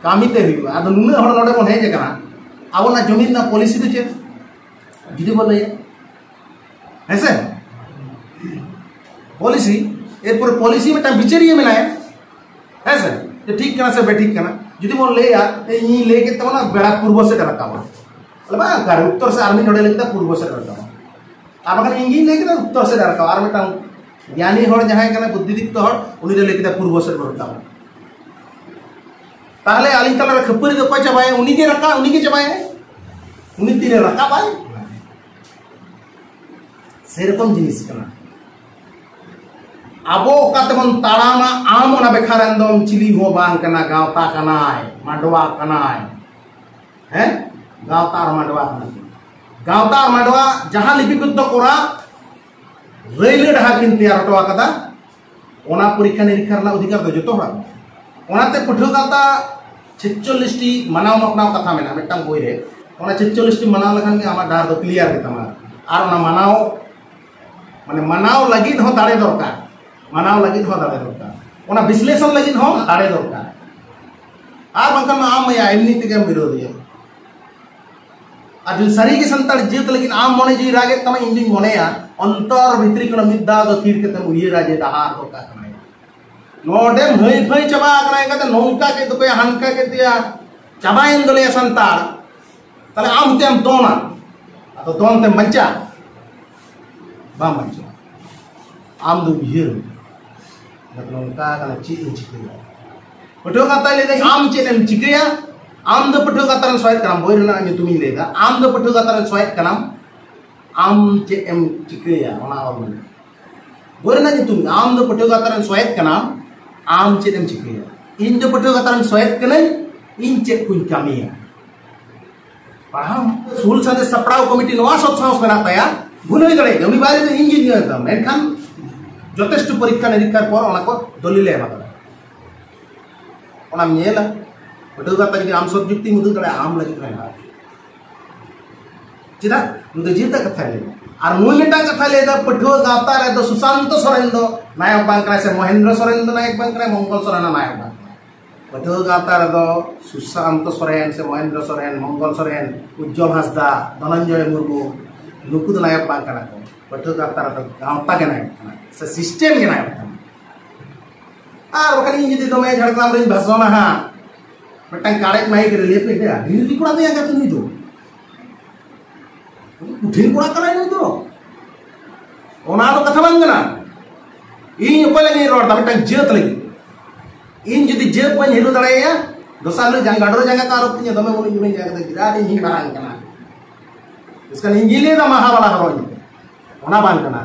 ᱠᱟᱹᱢᱤ ᱛᱮ ᱦᱩᱭᱩᱜᱼᱟ᱾ ᱟᱫᱚ ᱱᱩᱱᱟᱹᱜ ᱦᱚᱲ ᱱᱚᱰᱮ ᱵᱚᱱ ᱦᱮᱡ ᱟᱠᱟᱱᱟ, ᱟᱵᱚᱱᱟᱜ ᱡᱚᱢᱤ ᱨᱮᱱᱟᱜ ᱯᱚᱞᱤᱥᱤ ᱫᱚ ᱪᱮᱫ? ᱡᱩᱫᱤ ᱵᱚᱱ ᱞᱟᱹᱭᱟ, ᱦᱮᱸᱥᱮ? ᱯᱚᱞᱤᱥᱤ, ᱮᱨᱯᱚᱨᱮ ᱯᱚᱞᱤᱥᱤ ᱢᱤᱫᱴᱟᱝ ᱵᱤᱪᱟᱹᱨᱤᱭᱟᱹ ᱢᱮᱱᱟᱭᱟ, ᱦᱮᱸᱥᱮ? ᱡᱮ ᱴᱷᱤᱠ ᱠᱟᱱᱟ ᱥᱮ ᱵᱮᱴᱷᱤᱠ ᱠᱟᱱᱟ᱾ ᱡᱩᱫᱤ ᱵᱚᱱ ᱞᱟᱹᱭᱟ, ᱤᱧᱤᱧ ᱞᱟᱹᱭ ᱠᱮᱫ ᱛᱟᱵᱚᱱᱟ ᱵᱮᱲᱟ ᱯᱩᱨᱵᱚ ᱥᱮᱫ ᱮ ᱨᱟᱠᱟᱵᱟ, ᱛᱟᱦᱞᱮ ᱵᱟᱝ, ᱚᱠᱟᱨᱮ ᱩᱛᱛᱚᱨ ᱥᱮᱫ ᱟᱨ ᱢᱤᱫ ᱦᱚᱲᱮ ᱞᱟᱹᱭ ᱠᱮᱫᱟ ᱯᱩᱨᱵᱚ ᱥᱮᱫ ᱮ ᱨᱟᱠᱟᱵᱟ᱾ ᱟᱨ ᱵᱟᱠᱷᱟᱱ ᱤᱧ ᱜᱤᱧ ᱞᱟᱹᱭ ᱠᱮᱫᱟ ᱩᱛᱛᱚᱨ ᱥᱮᱫ ᱮ ᱨᱟᱠᱟᱵᱟ, ᱟᱨ ᱢᱤᱫᱴᱟᱝ ᱜᱮᱭᱟᱱᱤ ᱦᱚᱲ ᱡᱟᱦᱟᱸᱭ ᱠᱟᱱᱟᱭ, ᱵᱩᱫᱽᱫᱷᱤᱫᱤᱯᱛᱚ ᱦᱚᱲ, ᱩᱱᱤ ᱫᱚᱭ ᱞᱟᱹᱭ ᱠᱮᱫᱟ ᱯᱩᱨᱵᱚ ᱥᱮᱫ ᱮ ᱨᱟᱠᱟᱵᱟ᱾ ᱛᱟᱦᱞᱮ ᱟᱹᱞᱤᱧ ᱛᱟᱞᱟᱨᱮ ᱠᱷᱟᱹᱯᱟᱹᱨᱤ ᱫᱚ ᱚᱠᱚᱭ ᱪᱟᱵᱟᱭᱟ? ᱩᱱᱤᱜᱮ ᱨᱟᱠᱟᱵ, ᱩᱱᱤᱜᱮ ᱪᱟᱵᱟᱭᱟᱭ᱾ ᱩᱱᱤ ᱛᱤᱨᱮ ᱨᱟᱠᱟᱵᱟᱭ? ᱥᱮᱨᱚᱠᱚᱢ ᱡᱤᱱᱤᱥ ᱠᱟᱱᱟ᱾ ᱟᱵᱚ ᱚᱠᱟ ᱛᱮᱵᱚᱱ ᱛᱟᱲᱟᱢᱟ, ᱟᱢ ᱚᱱᱟ ᱵᱮᱠᱷᱟ ᱨᱮᱱ ᱫᱚᱢ ᱪᱤᱞᱤ ᱦᱚᱸ ᱵᱟᱝ ᱠᱟᱱᱟ, ᱜᱟᱶᱛᱟ ᱠᱟᱱᱟᱭ, ᱢᱟᱰᱣᱟ ᱠᱟᱱᱟᱭ, ᱦᱮᱸ? ᱜᱟᱶᱛᱟ ᱟᱨ ᱢᱟᱰᱣᱟ ᱠᱟᱱᱟ ᱠᱤᱱ᱾ ᱜᱟᱶᱛᱟ ᱟᱨ ᱢᱟᱰᱣᱟ ᱡᱟᱦᱟᱸ ᱞᱤᱯᱤᱵᱚᱫᱽᱫᱷᱚ ᱠᱚᱨᱟ ᱨᱟᱹᱭᱞᱟᱹ ᱰᱟᱦᱟᱨ ᱠᱤᱱ ᱛᱮᱭᱟᱨ ᱦᱚᱴᱚ ᱟᱠᱟᱫᱟ, ᱚᱱᱟ ᱯᱚᱨᱤᱠᱠᱷᱟ ᱱᱤᱨᱤᱠᱠᱷᱟ ᱨᱮᱱᱟᱜ ᱚᱫᱷᱤᱠᱟᱨ ᱫᱚ ᱡᱚᱛᱚ ᱦᱚᱲᱟᱜ ᱠᱟᱱᱟ᱾ ᱚᱱᱟᱛᱮ ᱯᱟᱹᱴᱷᱩᱣᱟᱹ ᱜᱟᱶᱛᱟ ᱪᱷᱮᱪᱪᱚᱞᱞᱤᱥ ᱴᱤ ᱢᱟᱱᱟᱣ ᱢᱟᱯᱱᱟᱣ ᱠᱟᱛᱷᱟ ᱢᱮᱱᱟᱜᱼᱟ ᱢᱤᱫᱴᱟᱝ ᱵᱳᱭ ᱨᱮ, ᱚᱱᱟ ᱪᱷᱮᱪᱪᱚᱞᱞᱤᱥ ᱴᱤ ᱢᱟᱱᱟᱣ ᱞᱮᱠᱷᱟᱱ ᱜᱮ ᱟᱢᱟᱜ ᱰᱟᱦᱟᱨ ᱫᱚ ᱠᱞᱤᱭᱟᱨ ᱜᱮᱛᱟᱢᱟ᱾ ᱟᱨ ᱚᱱᱟ ᱢᱟᱱᱟᱣ, ᱢᱟᱱᱮ ᱢᱟᱱᱟᱣ ᱞᱟᱹᱜᱤᱫ ᱦᱚᱸ ᱫᱟᱲᱮ ᱫᱚᱨᱠᱟᱨ, ᱢᱟᱱᱟᱣ ᱞᱟᱹᱜᱤᱫ ᱦᱚᱸ ᱫᱟᱲᱮ ᱫᱚᱨᱠᱟᱨ, ᱚᱱᱟ ᱵᱤᱥᱞᱮᱥᱚᱱ ᱞᱟᱹᱜᱤᱫ ᱦᱚᱸ ᱫᱟᱲᱮ ᱫᱚᱨᱠᱟᱨ᱾ ᱟᱨ ᱵᱟᱝᱠᱷᱟᱱ ᱟᱢ ᱭᱟ ᱮᱢᱱᱤ ᱛᱮᱜᱮᱢ ᱵᱤᱨᱳᱫᱷᱤᱭᱟ᱾ ᱟᱨ ᱡᱩᱫᱤ ᱥᱟᱹᱨᱤ ᱜᱮ ᱥᱟᱱᱛᱟᱲ ᱡᱟᱹᱛ ᱞᱟᱹᱜᱤᱫ ᱟᱢ ᱢᱚᱱᱮ ᱡᱤᱣᱤ ᱨᱟᱜᱮᱫ ᱛᱟᱢᱟ, ᱤᱧ ᱫᱩᱧ ᱢᱚᱱᱮᱭᱟ ᱚᱱᱛᱚᱨ ᱵᱷᱤᱛᱨᱤ ᱠᱷᱚᱱ ᱢᱤᱫ ᱫᱷᱟᱣ ᱫᱚ ᱛᱷᱤᱨ ᱠᱟᱛᱮᱢ ᱩᱭᱦᱟᱹᱨᱟ ᱡᱮ ᱰᱟᱦᱟᱨ ᱫᱚ ᱚᱠᱟ ᱠᱟᱱᱟ᱾ ᱱᱚᱰᱮᱢ ᱦᱟᱹᱭ ᱯᱷᱟᱹᱭ ᱪᱟᱵᱟ ᱟᱠᱟᱱᱟ, ᱮᱱᱠᱟᱛᱮ ᱱᱚᱝᱠᱟ ᱠᱮᱫ ᱫᱚᱯᱮᱭᱟ, ᱦᱟᱱᱠᱟ ᱠᱮᱫ ᱫᱚᱭᱟ, ᱪᱟᱵᱟᱭᱮᱱ ᱫᱚᱞᱮᱭᱟ ᱥᱟᱱᱛᱟᱲ, ᱛᱟᱦᱞᱮ ᱟᱢ ᱦᱚᱸᱛᱮᱢ ᱫᱚᱱᱟ? ᱟᱫᱚ ᱫᱚᱱ ᱛᱮᱢ ᱵᱟᱧᱪᱟᱜᱼᱟ? ᱵᱟᱢ ᱵᱟᱧᱪᱟᱜᱼᱟ᱾ ᱟᱢ ᱫᱚ ᱩᱭᱦᱟᱹᱨ ᱢᱮ, ᱱᱚᱝᱠᱟ ᱠᱟᱱᱟ, ᱪᱮᱫ ᱤᱧ ᱪᱤᱠᱟᱹᱭᱟ? ᱯᱟᱹᱴᱷᱩᱣᱟᱹ ᱜᱟᱶᱛᱟᱭ ᱞᱟᱹᱭᱫᱟ, ᱟᱢ ᱪᱮᱫ ᱮᱢ ᱪᱤᱠᱟᱹᱭᱟ? ᱟᱢ ᱫᱚ ᱯᱟᱹᱴᱷᱩᱣᱟᱹ ᱜᱟᱶᱛᱟ ᱨᱮᱱ ᱥᱚᱦᱮᱫ ᱠᱟᱱᱟᱢ, ᱵᱳᱭ ᱨᱮᱱᱟᱜ ᱧᱩᱛᱩᱢᱤᱧ ᱞᱟᱹᱭᱫᱟ, ᱟᱢ ᱫᱚ ᱯᱟᱹᱴᱷᱩᱣᱟᱹ ᱜᱟᱶᱛᱟ ᱨᱮᱱ ᱥᱚᱦᱮᱫ ᱠᱟᱱᱟᱢ, ᱟᱢ ᱪᱮᱫ ᱮᱢ ᱪᱤᱠᱟᱹᱭᱟ? ᱚᱱᱟ ᱚᱞ ᱢᱮ᱾ ᱵᱳᱭ ᱨᱮᱱᱟᱜ ᱧᱩᱛᱩᱢ, ᱟᱢ ᱫᱚ ᱯᱟᱹᱴᱷᱩᱣᱟᱹ ᱜᱟᱶᱛᱟ ᱨᱮᱱ ᱥᱚᱦᱮᱫ ᱠᱟᱱᱟᱢ, ᱟᱢ ᱪᱮᱫ ᱮᱢ ᱪᱤᱠᱟᱹᱭᱟ? ᱤᱧ ᱫᱚ ᱯᱟᱹᱴᱷᱩᱣᱟᱹ ᱜᱟᱶᱛᱟ ᱨᱮᱱ ᱥᱚᱦᱮᱫ ᱠᱟᱹᱱᱟᱹᱧ, ᱤᱧ ᱪᱮᱫ ᱠᱚᱧ ᱠᱟᱹᱢᱤᱭᱟ? ᱯᱟᱲᱦᱟᱣ ᱥᱩᱞ ᱥᱟᱸᱫᱮᱥ ᱥᱟᱯᱲᱟᱣ ᱠᱚᱢᱤᱴᱤ ᱱᱚᱣᱟ ᱥᱚᱛ ᱥᱟᱦᱚᱥ ᱢᱮᱱᱟᱜ ᱛᱟᱭᱟ, ᱵᱷᱩᱞ ᱦᱩᱭ ᱫᱟᱲᱮᱭᱟᱜ ᱜᱮᱭᱟ, ᱩᱱᱤ ᱵᱟᱭ ᱞᱟᱹᱭ ᱫᱟ ᱤᱧ ᱜᱤᱧ ᱧᱮᱞ ᱫᱟ, ᱢᱮᱱᱠᱷᱟᱱ ᱡᱚᱛᱷᱮᱥᱴᱚ ᱯᱚᱨᱤᱠᱠᱷᱟ ᱱᱤᱨᱤᱠᱠᱷᱟᱨ ᱯᱚᱨ ᱚᱱᱟ ᱠᱚ ᱫᱚᱞᱤᱞᱮ ᱮᱢ ᱟᱠᱟᱫᱟ᱾ ᱚᱱᱟᱢ ᱧᱮᱞᱟ, ᱯᱟᱹᱴᱷᱩᱣᱟᱹ ᱜᱟᱶᱛᱟ ᱡᱩᱫᱤ ᱟᱢ ᱥᱚᱛ ᱡᱩᱠᱛᱤᱢ ᱩᱫᱩᱜ ᱫᱟᱲᱮᱭᱟᱜᱼᱟ, ᱟᱢ ᱞᱟᱹᱜᱤᱫ ᱦᱚᱸ ᱦᱮᱱᱟᱜᱼᱟ᱾ ᱪᱮᱫᱟᱜ? ᱱᱩᱭ ᱫᱚ ᱡᱤᱭᱟᱹᱛᱟᱜ ᱠᱟᱛᱷᱟᱭ ᱞᱟᱹᱭ ᱫᱟ᱾ ᱟᱨ ᱱᱩᱭ ᱢᱤᱫᱴᱟᱝ ᱠᱟᱛᱷᱟᱭ ᱞᱟᱹᱭ ᱫᱟ, ᱯᱟᱹᱴᱷᱩᱣᱟᱹ ᱜᱟᱶᱛᱟ ᱨᱮᱫᱚ ᱥᱩᱥᱟᱱᱛᱚ ᱥᱚᱨᱮᱱ ᱫᱚ ᱱᱟᱭᱚᱠ ᱵᱟᱝ ᱠᱟᱱᱟᱭ, ᱥᱮ ᱢᱚᱦᱮᱱᱫᱨᱚ ᱥᱚᱨᱮᱱ ᱫᱚ ᱱᱟᱭᱚᱠ ᱵᱟᱝ ᱠᱟᱱᱟᱭ, ᱢᱚᱝᱜᱚᱞ ᱥᱚᱨᱮᱱ ᱦᱚᱸ ᱱᱟᱭᱚᱠ ᱵᱟᱝ ᱠᱟᱱᱟᱭ᱾ ᱯᱟᱹᱴᱷᱩᱣᱟᱹ ᱜᱟᱶᱛᱟ ᱨᱮᱫᱚ ᱥᱩᱥᱟᱱᱛᱚ ᱥᱚᱨᱮᱱ ᱥᱮ ᱢᱚᱦᱮᱱᱫᱨᱚ ᱥᱚᱨᱮᱱ, ᱢᱚᱝᱜᱚᱞ ᱥᱚᱨᱮᱱ, ᱩᱡᱡᱚᱞ ᱦᱟᱸᱥᱫᱟ, ᱫᱷᱚᱱᱚᱱᱡᱚᱭ ᱢᱩᱨᱢᱩ, ᱱᱩᱠᱩ ᱫᱚ ᱱᱟᱭᱚᱠ ᱵᱟᱝ ᱠᱟᱱᱟ ᱠᱚ᱾ ᱯᱟᱹᱴᱷᱩᱣᱟᱹ ᱜᱟᱶᱛᱟ ᱨᱮᱫᱚ ᱜᱟᱶᱛᱟ ᱜᱮ ᱱᱟᱭᱚᱠ ᱠᱟᱱᱟ, ᱥᱮ ᱥᱤᱥᱴᱮᱢ ᱜᱮ ᱱᱟᱭᱚᱠ ᱠᱟᱱᱟ᱾ ᱟᱨ ᱵᱟᱠᱷᱟᱱ ᱤᱧ ᱡᱩᱫᱤ ᱫᱚᱢᱮ ᱡᱷᱟᱲᱜᱨᱟᱢ ᱨᱤᱧ ᱵᱷᱟᱥᱚᱱᱟ ᱦᱟᱸᱜ, ᱢᱤᱫᱴᱟᱝ ᱠᱟᱲᱮᱡ ᱢᱟᱭᱤᱠ ᱨᱮ ᱞᱟᱹᱭ ᱯᱮ, ᱟᱹᱰᱤ ᱨᱩᱜᱤ ᱠᱚᱲᱟ ᱫᱚ ᱮᱸᱜᱟᱛ ᱱᱩᱭ ᱫᱚ᱾ ᱠᱩᱴᱷᱤᱱ ᱠᱚᱲᱟ ᱠᱟᱱᱟᱭ ᱱᱩᱭ ᱫᱚ᱾ ᱚᱱᱟ ᱫᱚ ᱠᱟᱛᱷᱟ ᱵᱟᱝ ᱠᱟᱱᱟ᱾ ᱤᱧ ᱚᱠᱚᱭ ᱞᱟᱹᱜᱤᱫ ᱤᱧ ᱨᱚᱲ ᱫᱟ? ᱢᱤᱫᱴᱟᱝ ᱡᱟᱹᱛ ᱞᱟᱹᱜᱤᱫ᱾ ᱤᱧ ᱡᱩᱫᱤ ᱡᱟᱹᱛ ᱵᱟᱹᱧ ᱦᱤᱨᱳ ᱫᱟᱲᱮᱭᱟᱭᱟ, ᱫᱚᱥᱟᱨ ᱦᱤᱞᱳᱜ ᱡᱟᱸᱜᱟ, ᱜᱟᱰᱚᱨ ᱡᱟᱸᱜᱟ ᱠᱚ ᱟᱨᱚᱵ ᱛᱤᱧᱟ, ᱫᱚᱢᱮ ᱵᱚᱞᱮ ᱤᱧ ᱡᱟᱸᱜᱟ ᱫᱚ ᱵᱤᱨᱟᱴ ᱤᱧ ᱢᱟᱨᱟᱝ ᱠᱟᱱᱟ᱾ ᱤᱥᱠᱟᱱ ᱤᱧ ᱜᱤᱧ ᱞᱟᱹᱭ ᱫᱟ, ᱢᱟᱦᱟ ᱵᱟᱞᱟ ᱦᱚᱨᱚᱜ ᱤᱧ ᱯᱮ᱾ ᱚᱱᱟ ᱵᱟᱝ ᱠᱟᱱᱟ᱾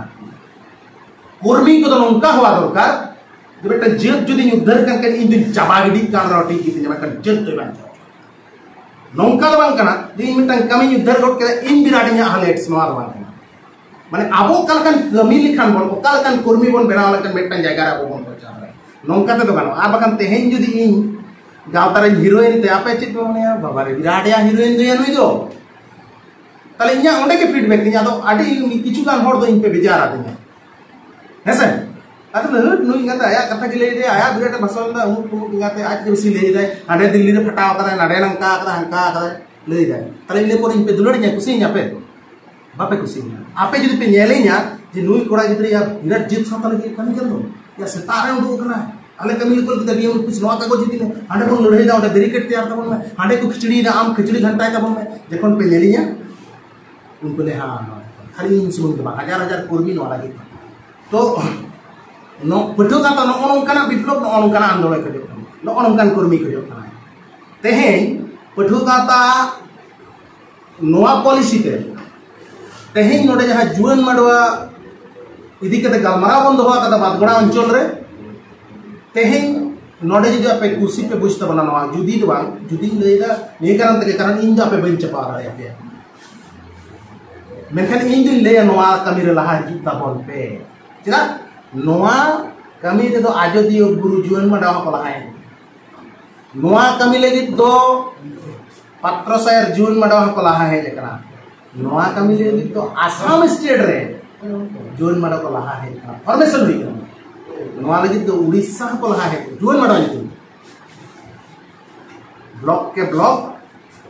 ᱠᱚᱨᱢᱤ ᱠᱚᱫᱚ ᱱᱚᱝᱠᱟ ᱦᱚᱣᱟ ᱫᱚᱨᱠᱟᱨ ᱡᱮ ᱢᱤᱫᱴᱟᱝ ᱡᱟᱹᱛ ᱡᱩᱫᱤᱧ ᱩᱫᱽᱫᱷᱟᱹᱨ ᱠᱟᱱ ᱠᱷᱟᱱ ᱤᱧ ᱫᱩᱧ ᱪᱟᱵᱟ ᱜᱤᱰᱤᱜ ᱠᱟᱱ ᱨᱮᱦᱚᱸ ᱴᱷᱤᱠ ᱜᱮᱛᱤᱧᱟ, ᱢᱮᱱᱠᱷᱟᱱ ᱡᱟᱹᱛ ᱫᱚᱭ ᱵᱟᱧᱪᱟᱣ᱾ ᱱᱚᱝᱠᱟ ᱫᱚ ᱵᱟᱝ ᱠᱟᱱᱟ ᱡᱮ ᱤᱧ ᱢᱤᱫᱴᱟᱝ ᱠᱟᱹᱢᱤᱧ ᱩᱫᱷᱟᱹᱨ ᱜᱚᱫ ᱠᱮᱫᱟ, ᱤᱧ ᱵᱤᱨᱟᱴ ᱤᱧᱟᱹᱜ ᱦᱟᱞᱮᱴᱥ, ᱱᱚᱣᱟ ᱫᱚ ᱵᱟᱝ ᱠᱟᱱᱟ᱾ ᱢᱟᱱᱮ ᱟᱵᱚ ᱚᱠᱟ ᱞᱮᱠᱟᱱ ᱠᱟᱹᱢᱤ ᱞᱮᱠᱷᱟᱱ ᱵᱚᱱ, ᱚᱠᱟ ᱞᱮᱠᱟᱱ ᱠᱚᱨᱢᱤ ᱵᱚᱱ ᱵᱮᱱᱟᱣ ᱞᱮᱠᱷᱟᱱ ᱢᱤᱫᱴᱟᱝ ᱡᱟᱭᱜᱟ ᱨᱮ ᱟᱵᱚ ᱵᱚᱱ ᱯᱳᱣᱪᱷᱟᱣ ᱫᱟᱲᱮᱭᱟᱜᱼᱟ᱾ ᱱᱚᱝᱠᱟ ᱛᱮᱫᱚ ᱜᱟᱱᱚᱜᱼᱟ᱾ ᱟᱨ ᱵᱟᱠᱷᱟᱱ ᱛᱮᱦᱮᱧ ᱡᱩᱫᱤ ᱤᱧ ᱜᱟᱶᱛᱟ ᱨᱮᱧ ᱦᱤᱨᱳᱭᱤᱱ ᱛᱮ, ᱟᱯᱮ ᱪᱮᱫ ᱯᱮ ᱢᱚᱱᱮᱭᱟ, "ᱵᱟᱵᱟ ᱨᱮ, ᱵᱤᱨᱟᱴ ᱭᱟ ᱦᱤᱨᱳᱭᱤᱱ ᱫᱚᱭᱟ ᱱᱩᱭ ᱫᱚ"? ᱛᱟᱦᱞᱮ ᱤᱧᱟᱹᱜ ᱚᱸᱰᱮ ᱜᱮ ᱯᱷᱤᱰᱵᱮᱠ ᱛᱤᱧ᱾ ᱟᱫᱚ ᱟᱹᱰᱤ ᱠᱤᱪᱷᱩ ᱜᱟᱱ ᱦᱚᱲ ᱫᱚ ᱤᱧ ᱯᱮ ᱵᱮᱡᱟᱨ ᱟᱹᱫᱤᱧᱟ, ᱦᱮᱸᱥᱮ? ᱟᱫᱚ ᱞᱟᱹᱭ, "ᱱᱩᱭ ᱮᱸᱜᱟᱛ ᱟᱭᱟᱜ ᱠᱟᱛᱷᱟ ᱜᱮ ᱞᱟᱹᱭ ᱮᱫᱟᱭ, ᱟᱭᱟᱜ ᱵᱤᱨᱟᱴ ᱮ ᱵᱷᱟᱥᱚᱱ ᱮᱫᱟ, ᱩᱢᱩᱠ ᱛᱩᱢᱩᱠ ᱮᱸᱜᱟᱛᱮ ᱟᱡ ᱜᱮ ᱵᱮᱥᱤ ᱞᱟᱹᱭ ᱮᱫᱟᱭ, ᱦᱟᱸᱰᱮ ᱫᱤᱞᱞᱤ ᱨᱮ ᱯᱷᱟᱴᱟᱣ ᱟᱠᱟᱫᱟᱭ, ᱱᱟᱰᱮ ᱱᱚᱝᱠᱟ ᱟᱠᱟᱫᱟᱭ, ᱦᱟᱱᱠᱟ ᱟᱠᱟᱫᱟᱭ", ᱞᱟᱹᱭ ᱮᱫᱟᱭ᱾ ᱛᱟᱦᱞᱮ ᱤᱱᱟᱹ ᱯᱚᱨᱮ ᱤᱧ ᱯᱮ ᱫᱩᱞᱟᱹᱲᱤᱧᱟ, ᱠᱩᱥᱤᱭᱟᱹᱧᱟ ᱯᱮ? ᱵᱟᱯᱮ ᱠᱩᱥᱤᱭᱟᱹᱧᱟ᱾ ᱟᱯᱮ ᱡᱩᱫᱤ ᱯᱮ ᱧᱮᱞᱤᱧᱟ ᱡᱮ ᱱᱩᱭ ᱠᱚᱲᱟ ᱜᱤᱫᱽᱨᱟᱹ ᱭᱟ ᱵᱤᱨᱟᱴ ᱡᱟᱹᱛ ᱥᱟᱶᱛᱟ ᱞᱟᱹᱜᱤᱫ ᱠᱟᱹᱢᱤ ᱠᱟᱱ ᱫᱚ, ᱭᱟ ᱥᱮᱛᱟᱜ ᱨᱮ ᱩᱰᱩᱠ ᱟᱠᱟᱱᱟ, ᱟᱞᱮ ᱠᱟᱹᱢᱤ ᱠᱚ ᱞᱟᱹᱜᱤᱫ ᱰᱤ ᱮᱢ ᱚᱯᱷᱤᱥ ᱱᱚᱣᱟ ᱠᱟᱜᱚᱡᱽ ᱤᱫᱤ ᱢᱮ, ᱦᱟᱸᱰᱮ ᱵᱚᱱ ᱞᱟᱹᱲᱦᱟᱹᱭ ᱫᱟ, ᱚᱸᱰᱮ ᱵᱮᱨᱤᱠᱮᱰ ᱛᱮᱭᱟᱨ ᱛᱟᱵᱚᱱ ᱢᱮ, ᱦᱟᱸᱰᱮ ᱠᱚ ᱠᱷᱤᱪᱲᱤᱭᱮᱫᱟ, ᱟᱢ ᱠᱷᱤᱪᱲᱤ ᱜᱷᱟᱱᱴᱟᱭ ᱛᱟᱵᱚᱱ ᱢᱮ᱾ ᱡᱚᱠᱷᱚᱱ ᱯᱮ ᱧᱮᱞᱤᱧᱟ, ᱩᱱᱠᱩ ᱞᱮ, ᱦᱮᱸ, ᱦᱮᱸ, ᱠᱷᱟᱹᱞᱤ ᱤᱧ ᱥᱩᱢᱩᱝ ᱫᱚ ᱵᱟᱝ, ᱦᱟᱡᱟᱨ ᱦᱟᱡᱟᱨ ᱠᱚᱨᱢᱤ ᱱᱚᱣᱟ ᱞᱟᱹᱜᱤᱫ᱾ ᱛᱚ ᱱᱚ-, ᱯᱟᱹᱴᱷᱩᱣᱟᱹ ᱜᱟᱶᱛᱟ ᱱᱚᱜᱼᱚ ᱱᱚᱝᱠᱟᱱᱟᱜ ᱵᱤᱯᱞᱚᱵ, ᱱᱚᱜᱼᱚ ᱱᱚᱝᱠᱟᱱᱟᱜ ᱟᱱᱫᱳᱞᱚᱱ ᱠᱷᱚᱡᱚᱜ ᱠᱟᱱᱟ, ᱱᱚᱜᱼᱚ ᱱᱚᱝᱠᱟᱱ ᱠᱚᱨᱢᱤ ᱠᱷᱚᱡᱚᱜ ᱠᱟᱱᱟ᱾ ᱛᱮᱦᱮᱧ ᱯᱟᱹᱴᱷᱩᱣᱟᱹ ᱜᱟᱶᱛᱟ ᱱᱚᱣᱟ ᱯᱚᱞᱤᱥᱤ ᱛᱮ ᱛᱮᱦᱮᱧ ᱱᱚᱰᱮ ᱡᱟᱦᱟᱸ ᱡᱩᱣᱟᱹᱱ ᱢᱟᱰᱣᱟ ᱤᱫᱤ ᱠᱟᱛᱮ ᱜᱟᱞᱢᱟᱨᱟᱣ ᱵᱚᱱ ᱫᱚᱦᱚ ᱟᱠᱟᱫᱟ ᱵᱟᱸᱫᱽᱜᱚᱲᱟ ᱚᱧᱪᱚᱞ ᱨᱮ, ᱛᱮᱦᱮᱧ ᱱᱚᱰᱮ ᱡᱩᱫᱤ ᱟᱯᱮ ᱠᱩᱥᱤ ᱯᱮ ᱵᱩᱡᱽ ᱛᱟᱵᱚᱱᱟ, ᱱᱚᱣᱟ ᱡᱩᱫᱤ ᱫᱚ ᱵᱟᱝ, ᱡᱩᱫᱤᱧ ᱞᱟᱹᱭᱫᱟ ᱱᱤᱭᱟᱹ ᱠᱟᱨᱚᱱ ᱛᱮᱜᱮ, ᱠᱟᱨᱚᱱ ᱤᱧ ᱫᱚ ᱟᱯᱮ ᱵᱟᱹᱧ ᱪᱟᱯᱟᱣ ᱫᱟᱲᱮᱭᱟᱯᱮᱭᱟ᱾ ᱢᱮᱱᱠᱷᱟᱱ ᱤᱧ ᱫᱩᱧ ᱞᱟᱹᱭᱟ, ᱱᱚᱣᱟ ᱠᱟᱹᱢᱤ ᱨᱮ ᱞᱟᱦᱟ ᱦᱤᱡᱩᱜ ᱛᱟᱵᱚᱱ ᱯᱮ᱾ ᱪᱮᱫᱟᱜ? ᱱᱚᱣᱟ ᱠᱟᱹᱢᱤ ᱨᱮᱫᱚ ᱟᱡᱚᱫᱤᱭᱟᱹ ᱵᱩᱨᱩ ᱡᱩᱣᱟᱹᱱ ᱢᱟᱰᱣᱟ ᱦᱚᱸᱠᱚ ᱞᱟᱦᱟᱭᱮᱱ᱾ ᱱᱚᱣᱟ ᱠᱟᱹᱢᱤ ᱞᱟᱹᱜᱤᱫ ᱫᱚ ᱯᱟᱛᱨᱚ ᱥᱟᱭᱟᱨ ᱡᱩᱣᱟᱹᱱ ᱢᱟᱰᱣᱟ ᱦᱚᱸᱠᱚ ᱞᱟᱦᱟ ᱦᱮᱡ ᱟᱠᱟᱱᱟ᱾ ᱱᱚᱣᱟ ᱠᱟᱹᱢᱤ ᱞᱟᱹᱜᱤᱫ ᱫᱚ ᱟᱥᱟᱢ ᱥᱴᱮᱴ ᱨᱮ ᱡᱩᱣᱟᱹᱱ ᱢᱟᱰᱣᱟ ᱠᱚ ᱞᱟᱦᱟ ᱦᱮᱡ ᱟᱠᱟᱱᱟ, ᱯᱷᱚᱨᱢᱮᱥᱚᱱ ᱦᱩᱭ ᱟᱠᱟᱱᱟ᱾ ᱱᱚᱣᱟ ᱞᱟᱹᱜᱤᱫ ᱫᱚ ᱩᱲᱤᱥᱥᱟ ᱦᱚᱸᱠᱚ ᱞᱟᱦᱟ ᱦᱮᱡ ᱟᱠᱟᱱᱟ, ᱡᱩᱣᱟᱹᱱ ᱢᱟᱰᱣᱟ ᱧᱩᱛᱩᱢ᱾ ᱵᱞᱚᱠ ᱠᱮ ᱵᱞᱚᱠ,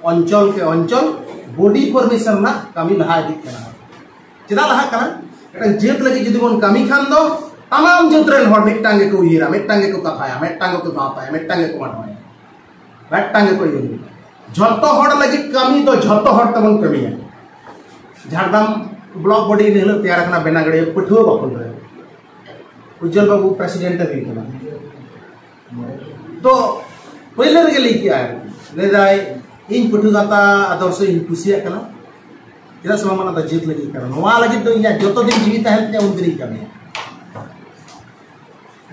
ᱚᱧᱪᱚᱞ ᱠᱮ ᱚᱧᱪᱚᱞ ᱵᱚᱰᱤ ᱯᱷᱚᱨᱢᱮᱥᱚᱱ ᱨᱮᱱᱟᱜ ᱠᱟᱹᱢᱤ ᱞᱟᱦᱟ ᱤᱫᱤᱜ ᱠᱟᱱᱟ᱾ ᱪᱮᱫᱟᱜ ᱞᱟᱦᱟᱜ ᱠᱟᱱᱟ? ᱢᱤᱫᱴᱟᱝ ᱡᱟᱹᱛ ᱞᱟᱹᱜᱤᱫ ᱡᱩᱫᱤ ᱵᱚᱱ ᱠᱟᱹᱢᱤ ᱠᱷᱟᱱ ᱫᱚ, ᱛᱟᱢᱟᱢ ᱡᱟᱹᱛ ᱨᱮᱱ ᱦᱚᱲ ᱢᱤᱫᱴᱟᱝ ᱜᱮᱠᱚ ᱩᱭᱦᱟᱹᱨᱟ, ᱢᱤᱫᱴᱟᱝ ᱜᱮᱠᱚ ᱠᱟᱛᱷᱟᱭᱟ, ᱢᱤᱫᱴᱟᱝ ᱜᱮᱠᱚ ᱜᱟᱶᱛᱟᱭᱟ, ᱢᱤᱫᱴᱟᱝ ᱜᱮᱠᱚ ᱢᱟᱱᱟᱣᱟ, ᱢᱤᱫᱴᱟᱝ ᱜᱮᱠᱚ ᱤᱭᱟᱹᱭᱟ᱾ ᱡᱷᱚᱛᱚ ᱦᱚᱲ ᱞᱟᱹᱜᱤᱫ ᱠᱟᱹᱢᱤ ᱫᱚ ᱡᱷᱚᱛᱚ ᱦᱚᱲ ᱛᱮᱵᱚᱱ ᱠᱟᱹᱢᱤᱭᱟ᱾ ᱡᱷᱟᱲᱜᱨᱟᱢ ᱵᱞᱚᱠ ᱵᱚᱰᱤ ᱤᱱᱟᱹ ᱦᱤᱞᱳᱜ ᱛᱮᱭᱟᱨ ᱟᱠᱟᱱᱟ ᱵᱮᱱᱟᱜᱟᱲᱤᱭᱟᱹ ᱯᱟᱹᱴᱷᱩᱣᱟᱹ ᱵᱟᱠᱷᱳᱞ ᱨᱮ᱾ ᱩᱡᱡᱚᱞ ᱵᱟᱹᱵᱩ ᱯᱨᱮᱥᱤᱰᱮᱱᱴ ᱮ ᱦᱩᱭ ᱠᱟᱱᱟ᱾ ᱛᱚ ᱯᱳᱭᱞᱳ ᱨᱮᱜᱮ ᱞᱟᱹᱭ ᱠᱮᱜᱼᱟᱭ, ᱞᱟᱹᱭᱫᱟᱭ, "ᱤᱧ ᱯᱟᱹᱴᱷᱩᱣᱟᱹ ᱜᱟᱶᱛᱟ ᱟᱫᱚᱨᱥᱚ ᱤᱧ ᱠᱩᱥᱤᱭᱟᱜ ᱠᱟᱱᱟ, ᱪᱮᱫᱟᱜ ᱥᱮ ᱵᱟᱝ ᱚᱱᱟ ᱫᱚ ᱡᱟᱹᱛ ᱞᱟᱹᱜᱤᱫ ᱠᱟᱱᱟ, ᱱᱚᱣᱟ ᱞᱟᱹᱜᱤᱫ ᱫᱚ ᱤᱧᱟᱹᱜ ᱡᱚᱛᱚ ᱫᱤᱱ ᱡᱤᱣᱤ ᱛᱟᱦᱮᱱ ᱛᱤᱧᱟ ᱩᱱ ᱫᱤᱱᱤᱧ ᱠᱟᱹᱢᱤᱭᱟ᱾"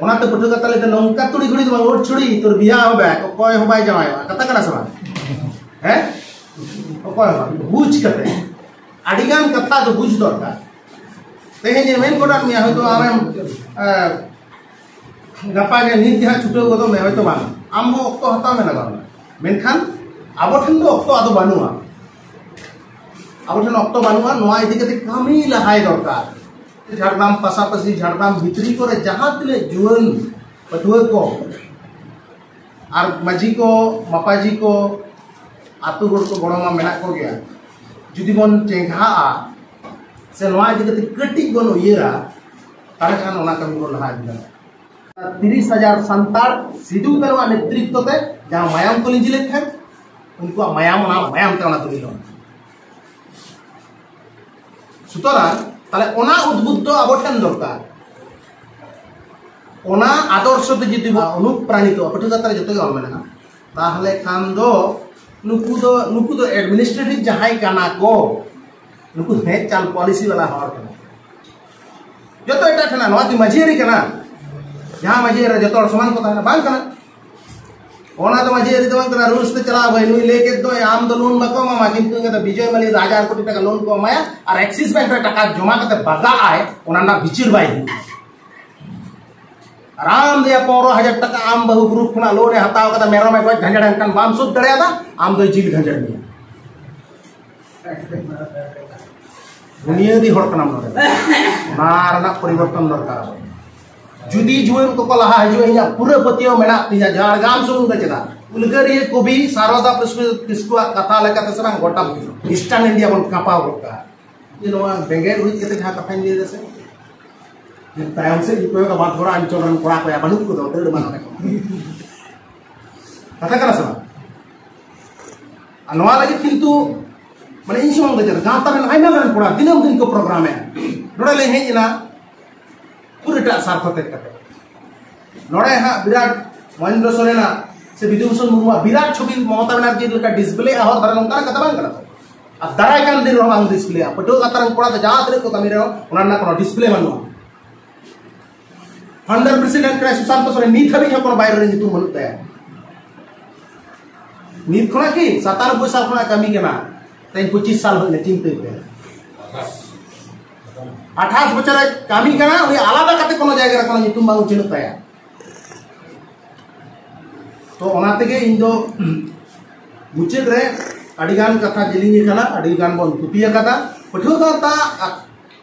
ᱚᱱᱟᱛᱮ ᱯᱟᱹᱴᱷᱩᱣᱟᱹ ᱜᱟᱶᱛᱟ ᱞᱟᱹᱭᱫᱟ, "ᱱᱚᱝᱠᱟ ᱛᱩᱲᱤ ᱜᱷᱩᱲᱤ ᱫᱚ ᱵᱟᱝ, ᱳᱴ ᱪᱷᱩᱲᱤ, ᱛᱳᱨ ᱵᱤᱭᱟ ᱦᱚᱸ ᱵᱮᱠ, ᱚᱠᱚᱭ ᱦᱚᱸ ᱵᱟᱭ ᱡᱟᱶᱟᱭᱚᱜᱼᱟ", ᱠᱟᱛᱷᱟ ᱠᱟᱱᱟ ᱥᱮ ᱵᱟᱝ? ᱦᱮᱸ? ᱦᱳᱭ, ᱦᱳᱭ, ᱵᱩᱡᱽ ᱠᱟᱛᱮ᱾ ᱟᱹᱰᱤᱜᱟᱱ ᱠᱟᱛᱷᱟ ᱫᱚ ᱵᱩᱡᱽ ᱫᱚᱨᱠᱟᱨ᱾ ᱛᱮᱦᱮᱧ ᱮ ᱢᱮᱱ ᱜᱚᱫᱟᱫ ᱢᱮᱭᱟ, ᱦᱚᱭᱛᱳ ᱟᱢᱮᱢ, ᱮ, ᱜᱟᱯᱟ ᱜᱮ ᱱᱤᱛ ᱜᱮ ᱦᱟᱸᱜ ᱪᱷᱩᱴᱟᱹᱣ ᱜᱚᱫᱚᱜ ᱢᱮ, ᱦᱚᱭᱛᱳ ᱵᱟᱝ, ᱟᱢ ᱦᱚᱸ ᱚᱠᱛᱚ ᱦᱟᱛᱟᱣ ᱢᱮ ᱞᱟᱜᱟᱣ ᱢᱮ, ᱢᱮᱱᱠᱷᱟᱱ ᱟᱵᱚ ᱴᱷᱮᱱ ᱫᱚ ᱚᱠᱛᱚ ᱟᱫᱚ ᱵᱟᱹᱱᱩᱜᱼᱟ᱾ ᱟᱵᱚ ᱴᱷᱮᱱ ᱚᱠᱛᱚ ᱵᱟᱹᱱᱩᱜᱼᱟ, ᱱᱚᱣᱟ ᱤᱫᱤ ᱠᱟᱛᱮ ᱠᱟᱹᱢᱤ ᱞᱟᱦᱟᱭ ᱫᱚᱨᱠᱟᱨ᱾ ᱡᱷᱟᱲᱜᱨᱟᱢ ᱯᱟᱥᱟᱯᱟᱥᱤ, ᱡᱷᱟᱲᱜᱨᱟᱢ ᱵᱷᱤᱛᱨᱤ ᱠᱚᱨᱮ ᱡᱟᱦᱟᱸ ᱛᱤᱱᱟᱹᱜ ᱡᱩᱣᱟᱹᱱ ᱯᱟᱹᱴᱷᱩᱣᱟᱹ ᱠᱚ ᱟᱨ ᱢᱟᱹᱡᱷᱤ ᱠᱚ, ᱢᱟᱯᱟᱡᱷᱤ ᱠᱚ, ᱟᱹᱛᱩ ᱦᱚᱲ ᱠᱚ ᱜᱚᱲᱚ ᱢᱟ ᱢᱮᱱᱟᱜ ᱠᱚᱜᱮᱭᱟ, ᱡᱩᱫᱤ ᱵᱚᱱ ᱪᱮᱸᱜᱷᱟᱜᱼᱟ ᱥᱮ ᱱᱚᱣᱟ ᱤᱫᱤ ᱠᱟᱛᱮ ᱠᱟᱹᱴᱤᱡ ᱵᱚᱱ ᱩᱭᱦᱟᱹᱨᱟ, ᱛᱟᱦᱚᱞᱮ ᱠᱷᱟᱱ ᱚᱱᱟ ᱠᱟᱹᱢᱤ ᱵᱚᱱ ᱞᱟᱦᱟ ᱤᱫᱤ ᱫᱟᱲᱮᱭᱟᱜᱼᱟ᱾ ᱛᱤᱨᱤᱥ ᱦᱟᱡᱟᱨ ᱥᱟᱱᱛᱟᱲ ᱥᱤᱫᱩ ᱠᱟᱹᱱᱩᱣᱟᱜ ᱱᱮᱛᱨᱤᱛᱵ ᱛᱮ ᱡᱟᱦᱟᱸ ᱢᱟᱭᱟᱢ ᱠᱚ ᱞᱤᱸᱡᱤ ᱞᱮᱫ ᱛᱟᱦᱮᱸᱫ, ᱩᱱᱠᱩᱣᱟᱜ ᱢᱟᱭᱟᱢ, ᱚᱱᱟ ᱢᱟᱭᱟᱢ ᱛᱮ ᱚᱱᱟ ᱫᱚ ᱞᱤᱞᱚᱱ᱾ ᱥᱩᱛᱚᱨᱟᱝ ᱛᱟᱦᱞᱮ ᱚᱱᱟ ᱩᱫᱵᱩᱫᱽ ᱫᱚ ᱟᱵᱚ ᱴᱷᱮᱱ ᱫᱚᱨᱠᱟᱨ᱾ ᱚᱱᱟ ᱟᱫᱚᱨᱥᱚ ᱛᱮ ᱡᱩᱫᱤ ᱵᱚᱱ ᱚᱱᱩᱯᱨᱟᱱᱤᱛᱚᱜᱼᱟ, ᱯᱟᱹᱴᱷᱩᱣᱟᱹ ᱠᱟᱛᱷᱟ ᱨᱮ ᱡᱚᱛᱚ ᱜᱮ ᱚᱞ ᱢᱮᱱᱟᱜᱼᱟ, ᱛᱟᱦᱞᱮ ᱠᱷᱟᱱ ᱫᱚ ᱱᱩᱠᱩ ᱫᱚ, ᱱᱩᱠᱩ ᱫᱚ administrative ᱡᱟᱦᱟᱸᱭ ᱠᱟᱱᱟ ᱠᱚ, ᱱᱩᱠᱩ ᱦᱮᱡ ᱪᱟᱞ policy ᱵᱟᱞᱟ ᱦᱚᱲ ᱠᱟᱱᱟ᱾ ᱡᱚᱛᱚ ᱮᱴᱟᱜ ᱴᱷᱮᱱ, ᱱᱚᱣᱟ ᱠᱤ ᱢᱟᱹᱡᱷᱤ ᱟᱹᱨᱤ ᱠᱟᱱᱟ? ᱡᱟᱦᱟᱸ ᱢᱟᱹᱡᱷᱤ ᱟᱹᱨᱤ ᱨᱮ ᱡᱚᱛᱚ ᱦᱚᱲ ᱥᱚᱢᱟᱱ ᱠᱚ ᱛᱟᱦᱮᱱᱟ? ᱵᱟᱝ ᱠᱟᱱᱟ᱾ ᱚᱱᱟ ᱫᱚ ᱢᱟᱹᱡᱷᱤ ᱟᱹᱨᱤ ᱫᱚ ᱵᱟᱝ ᱠᱟᱱᱟ, rules ᱛᱮ ᱪᱟᱞᱟᱣ ᱵᱷᱟᱹᱭ᱾ ᱱᱩᱭ ᱞᱟᱹᱭ ᱠᱮᱫ ᱫᱚᱭ ᱟᱢ ᱫᱚ loan ᱵᱟᱠᱚ ᱮᱢᱟᱢᱟ, ᱠᱤᱱᱛᱩ ᱤᱧ ᱫᱚ ᱵᱤᱡᱚᱭ ᱢᱟᱹᱞᱤ ᱫᱚ ᱦᱟᱡᱟᱨ ᱠᱳᱴᱤ ᱴᱟᱠᱟ loan ᱠᱚ ᱮᱢᱟᱭᱟ ᱟᱨ Axis Bank ᱨᱮ ᱴᱟᱠᱟ ᱡᱚᱢᱟ ᱠᱟᱛᱮ ᱵᱟᱜᱟᱜ ᱟᱭ, ᱚᱱᱟ ᱨᱮᱱᱟᱜ ᱵᱤᱪᱟᱹᱨ ᱵᱟᱭ ᱦᱩᱭᱩᱜᱼᱟ᱾ ᱟᱨ ᱟᱢ ᱫᱚᱭᱟ ᱯᱚᱱᱨᱚ ᱦᱟᱡᱟᱨ ᱴᱟᱠᱟ ᱟᱢ ᱵᱟᱹᱦᱩ group ᱠᱷᱚᱱᱟᱜ loan ᱮ ᱦᱟᱛᱟᱣ ᱠᱟᱫᱟ, ᱢᱮᱨᱚᱢ ᱮ ᱜᱚᱡ ᱜᱷᱟᱸᱡᱟᱲ ᱮᱱ ᱠᱷᱟᱱ ᱵᱟᱢ ᱥᱩᱫ ᱫᱟᱲᱮᱭᱟᱫᱟ, ᱟᱢ ᱫᱚᱭ ᱡᱤᱞ ᱜᱷᱟᱸᱡᱟᱲ ᱢᱮᱭᱟ᱾ ᱵᱩᱱᱤᱭᱟᱹᱫᱤ ᱦᱚᱲ ᱠᱟᱱᱟᱢ ᱱᱚᱰᱮ᱾ ᱚᱱᱟ ᱨᱮᱱᱟᱜ ᱯᱚᱨᱤᱵᱚᱨᱛᱚᱱ ᱫᱚᱨᱠᱟᱨ᱾ ᱡᱩᱫᱤ ᱡᱩᱣᱟᱹᱱ ᱠᱚᱠᱚ ᱞᱟᱦᱟ ᱦᱤᱡᱩᱜᱼᱟ, ᱤᱧᱟᱹᱜ ᱯᱩᱨᱟᱹ ᱯᱟᱹᱛᱭᱟᱹᱣ ᱢᱮᱱᱟᱜ ᱛᱤᱧᱟ, ᱡᱷᱟᱲᱜᱨᱟᱢ ᱥᱩᱢᱩᱝ ᱫᱚ ᱪᱮᱫᱟᱜ, ᱩᱞᱜᱟᱹᱨᱤᱭᱟᱹ ᱠᱚᱵᱤ ᱥᱟᱨᱚᱫᱟ ᱠᱤᱥᱠᱩ, ᱠᱤᱥᱠᱩᱣᱟᱜ ᱠᱟᱛᱷᱟ ᱞᱮᱠᱟᱛᱮ ᱥᱟᱱᱟᱢ ᱜᱚᱴᱟ Eastern India ᱵᱚᱱ ᱠᱟᱸᱯᱟᱣ ᱜᱚᱫ ᱠᱟᱜᱼᱟ᱾ ᱡᱮ ᱱᱚᱣᱟ ᱵᱮᱸᱜᱮᱫ ᱩᱨᱤᱡ ᱠᱟᱛᱮ ᱡᱟᱦᱟᱸ ᱠᱟᱛᱷᱟᱧ ᱞᱟᱹᱭ ᱮᱫᱟ ᱥᱮ, ᱡᱮ ᱛᱟᱭᱚᱢ ᱥᱮᱫ ᱤᱧ ᱠᱚᱭᱚᱜᱟ, ᱵᱟᱫ ᱵᱷᱚᱨᱟ ᱚᱧᱪᱚᱞ ᱨᱮᱱ ᱠᱚᱲᱟ ᱠᱚᱭᱟ ᱵᱟᱹᱱᱩᱜ ᱠᱚᱫᱚ, ᱫᱟᱹᱲ ᱮᱢᱟᱱ ᱚᱸᱰᱮ ᱠᱷᱚᱱ᱾ ᱠᱟᱛᱷᱟ ᱠᱟᱱᱟ ᱥᱮ ᱵᱟᱝ? ᱟᱨ ᱱᱚᱣᱟ ᱞᱟᱹᱜᱤᱫ ᱠᱤᱱᱛᱩ ᱢᱟᱱᱮ ᱤᱧ ᱥᱩᱢᱩᱝ ᱫᱚ ᱪᱮᱫ, ᱜᱟᱶᱛᱟ ᱨᱮᱱ ᱟᱭᱢᱟ ᱜᱟᱱ ᱠᱚᱲᱟ ᱫᱤᱱᱟᱹᱢ ᱫᱤᱱ ᱠᱚ program ᱮᱫᱟ᱾ ᱱᱚᱰᱮ ᱞᱮ ᱦᱮᱡ ᱮᱱᱟ, ᱯᱩᱨᱟᱹ ᱮᱴᱟᱜ ᱥᱟᱨᱛᱷᱚ ᱛᱮᱫ ᱠᱟᱛᱮ᱾ ᱱᱚᱰᱮ ᱦᱟᱸᱜ ᱵᱤᱨᱟᱴ ᱢᱚᱦᱮᱱᱫᱨᱚ ᱥᱚᱨᱮᱱᱟᱜ ᱥᱮ ᱵᱤᱫᱩ ᱵᱷᱩᱥᱚᱱ ᱢᱩᱨᱢᱩᱣᱟᱜ ᱵᱤᱨᱟᱴ ᱪᱷᱚᱵᱤ ᱢᱚᱢᱚᱛᱟ ᱵᱮᱱᱟᱨᱡᱤ ᱞᱮᱠᱟ display ᱟ ᱦᱚᱨ ᱫᱷᱟᱨᱮ, ᱱᱚᱝᱠᱟᱱᱟᱜ ᱠᱟᱛᱷᱟ ᱵᱟᱝ ᱠᱟᱱᱟ ᱛᱚ᱾ ᱟᱨ ᱫᱟᱨᱟᱭ ᱠᱟᱱ ᱫᱤᱱ ᱨᱮᱦᱚᱸ ᱵᱟᱝ display ᱟ᱾ ᱯᱟᱹᱴᱷᱩᱣᱟᱹ ᱜᱟᱶᱛᱟ ᱨᱮᱱ ᱠᱚᱲᱟ ᱫᱚ ᱡᱟᱦᱟᱸ ᱛᱤᱱᱟᱹᱜ ᱠᱚ ᱠᱟᱹᱢᱤ ᱨᱮᱦᱚᱸ ᱚᱱᱟ ᱨᱮᱱᱟᱜ ᱠᱳᱱᱳ display ᱵᱟᱹᱱᱩᱜᱼᱟ᱾ Founder president ᱠᱟᱱᱟᱭ ᱥᱩᱥᱟᱱᱛᱚ ᱥᱚᱨᱮᱱ, ᱱᱤᱛ ᱦᱟᱹᱵᱤᱡ ᱦᱚᱸ ᱠᱳᱱᱳ ᱵᱟᱭᱨᱮ ᱨᱮ ᱧᱩᱛᱩᱢ ᱵᱟᱹᱱᱩᱜ ᱛᱟᱭᱟ᱾ ᱱᱤᱛ ᱠᱷᱚᱱᱟᱜ ᱠᱤ ᱥᱟᱛᱟᱱᱚᱵᱵᱳᱭ ᱥᱟᱞ ᱠᱷᱚᱱᱟᱜ ᱠᱟᱹᱢᱤ ᱠᱟᱱᱟ᱾ ᱛᱮᱦᱮᱧ ᱯᱚᱸᱪᱤᱥ ᱥᱟᱞ ᱦᱩᱭᱱᱟ, ᱪᱤᱱᱛᱟᱹᱭ ᱯᱮ᱾ ᱟᱴᱷᱟᱥ ᱵᱚᱪᱷᱚᱨᱮ ᱠᱟᱹᱢᱤ ᱠᱟᱱᱟ, ᱩᱱᱤ ᱟᱞᱟᱫᱟ ᱠᱟᱛᱮ ᱠᱳᱱᱳ ᱡᱟᱭᱜᱟ ᱨᱮ ᱠᱳᱱᱳ ᱧᱩᱛᱩᱢ ᱵᱟᱝ ᱩᱪᱷᱟᱹᱱᱚᱜ ᱛᱟᱭᱟ᱾ ᱛᱚ ᱚᱱᱟ ᱛᱮᱜᱮ ᱤᱧ ᱫᱚ ᱢᱩᱪᱟᱹᱫ ᱨᱮ ᱟᱹᱰᱤ ᱜᱟᱱ ᱠᱟᱛᱷᱟ ᱡᱮᱞᱮᱧ ᱟᱠᱟᱱᱟ, ᱟᱹᱰᱤ ᱜᱟᱱ ᱵᱚᱱ ᱛᱷᱩᱛᱤ ᱟᱠᱟᱫᱟ᱾ ᱯᱟᱹᱴᱷᱩᱣᱟᱹ ᱜᱟᱶᱛᱟ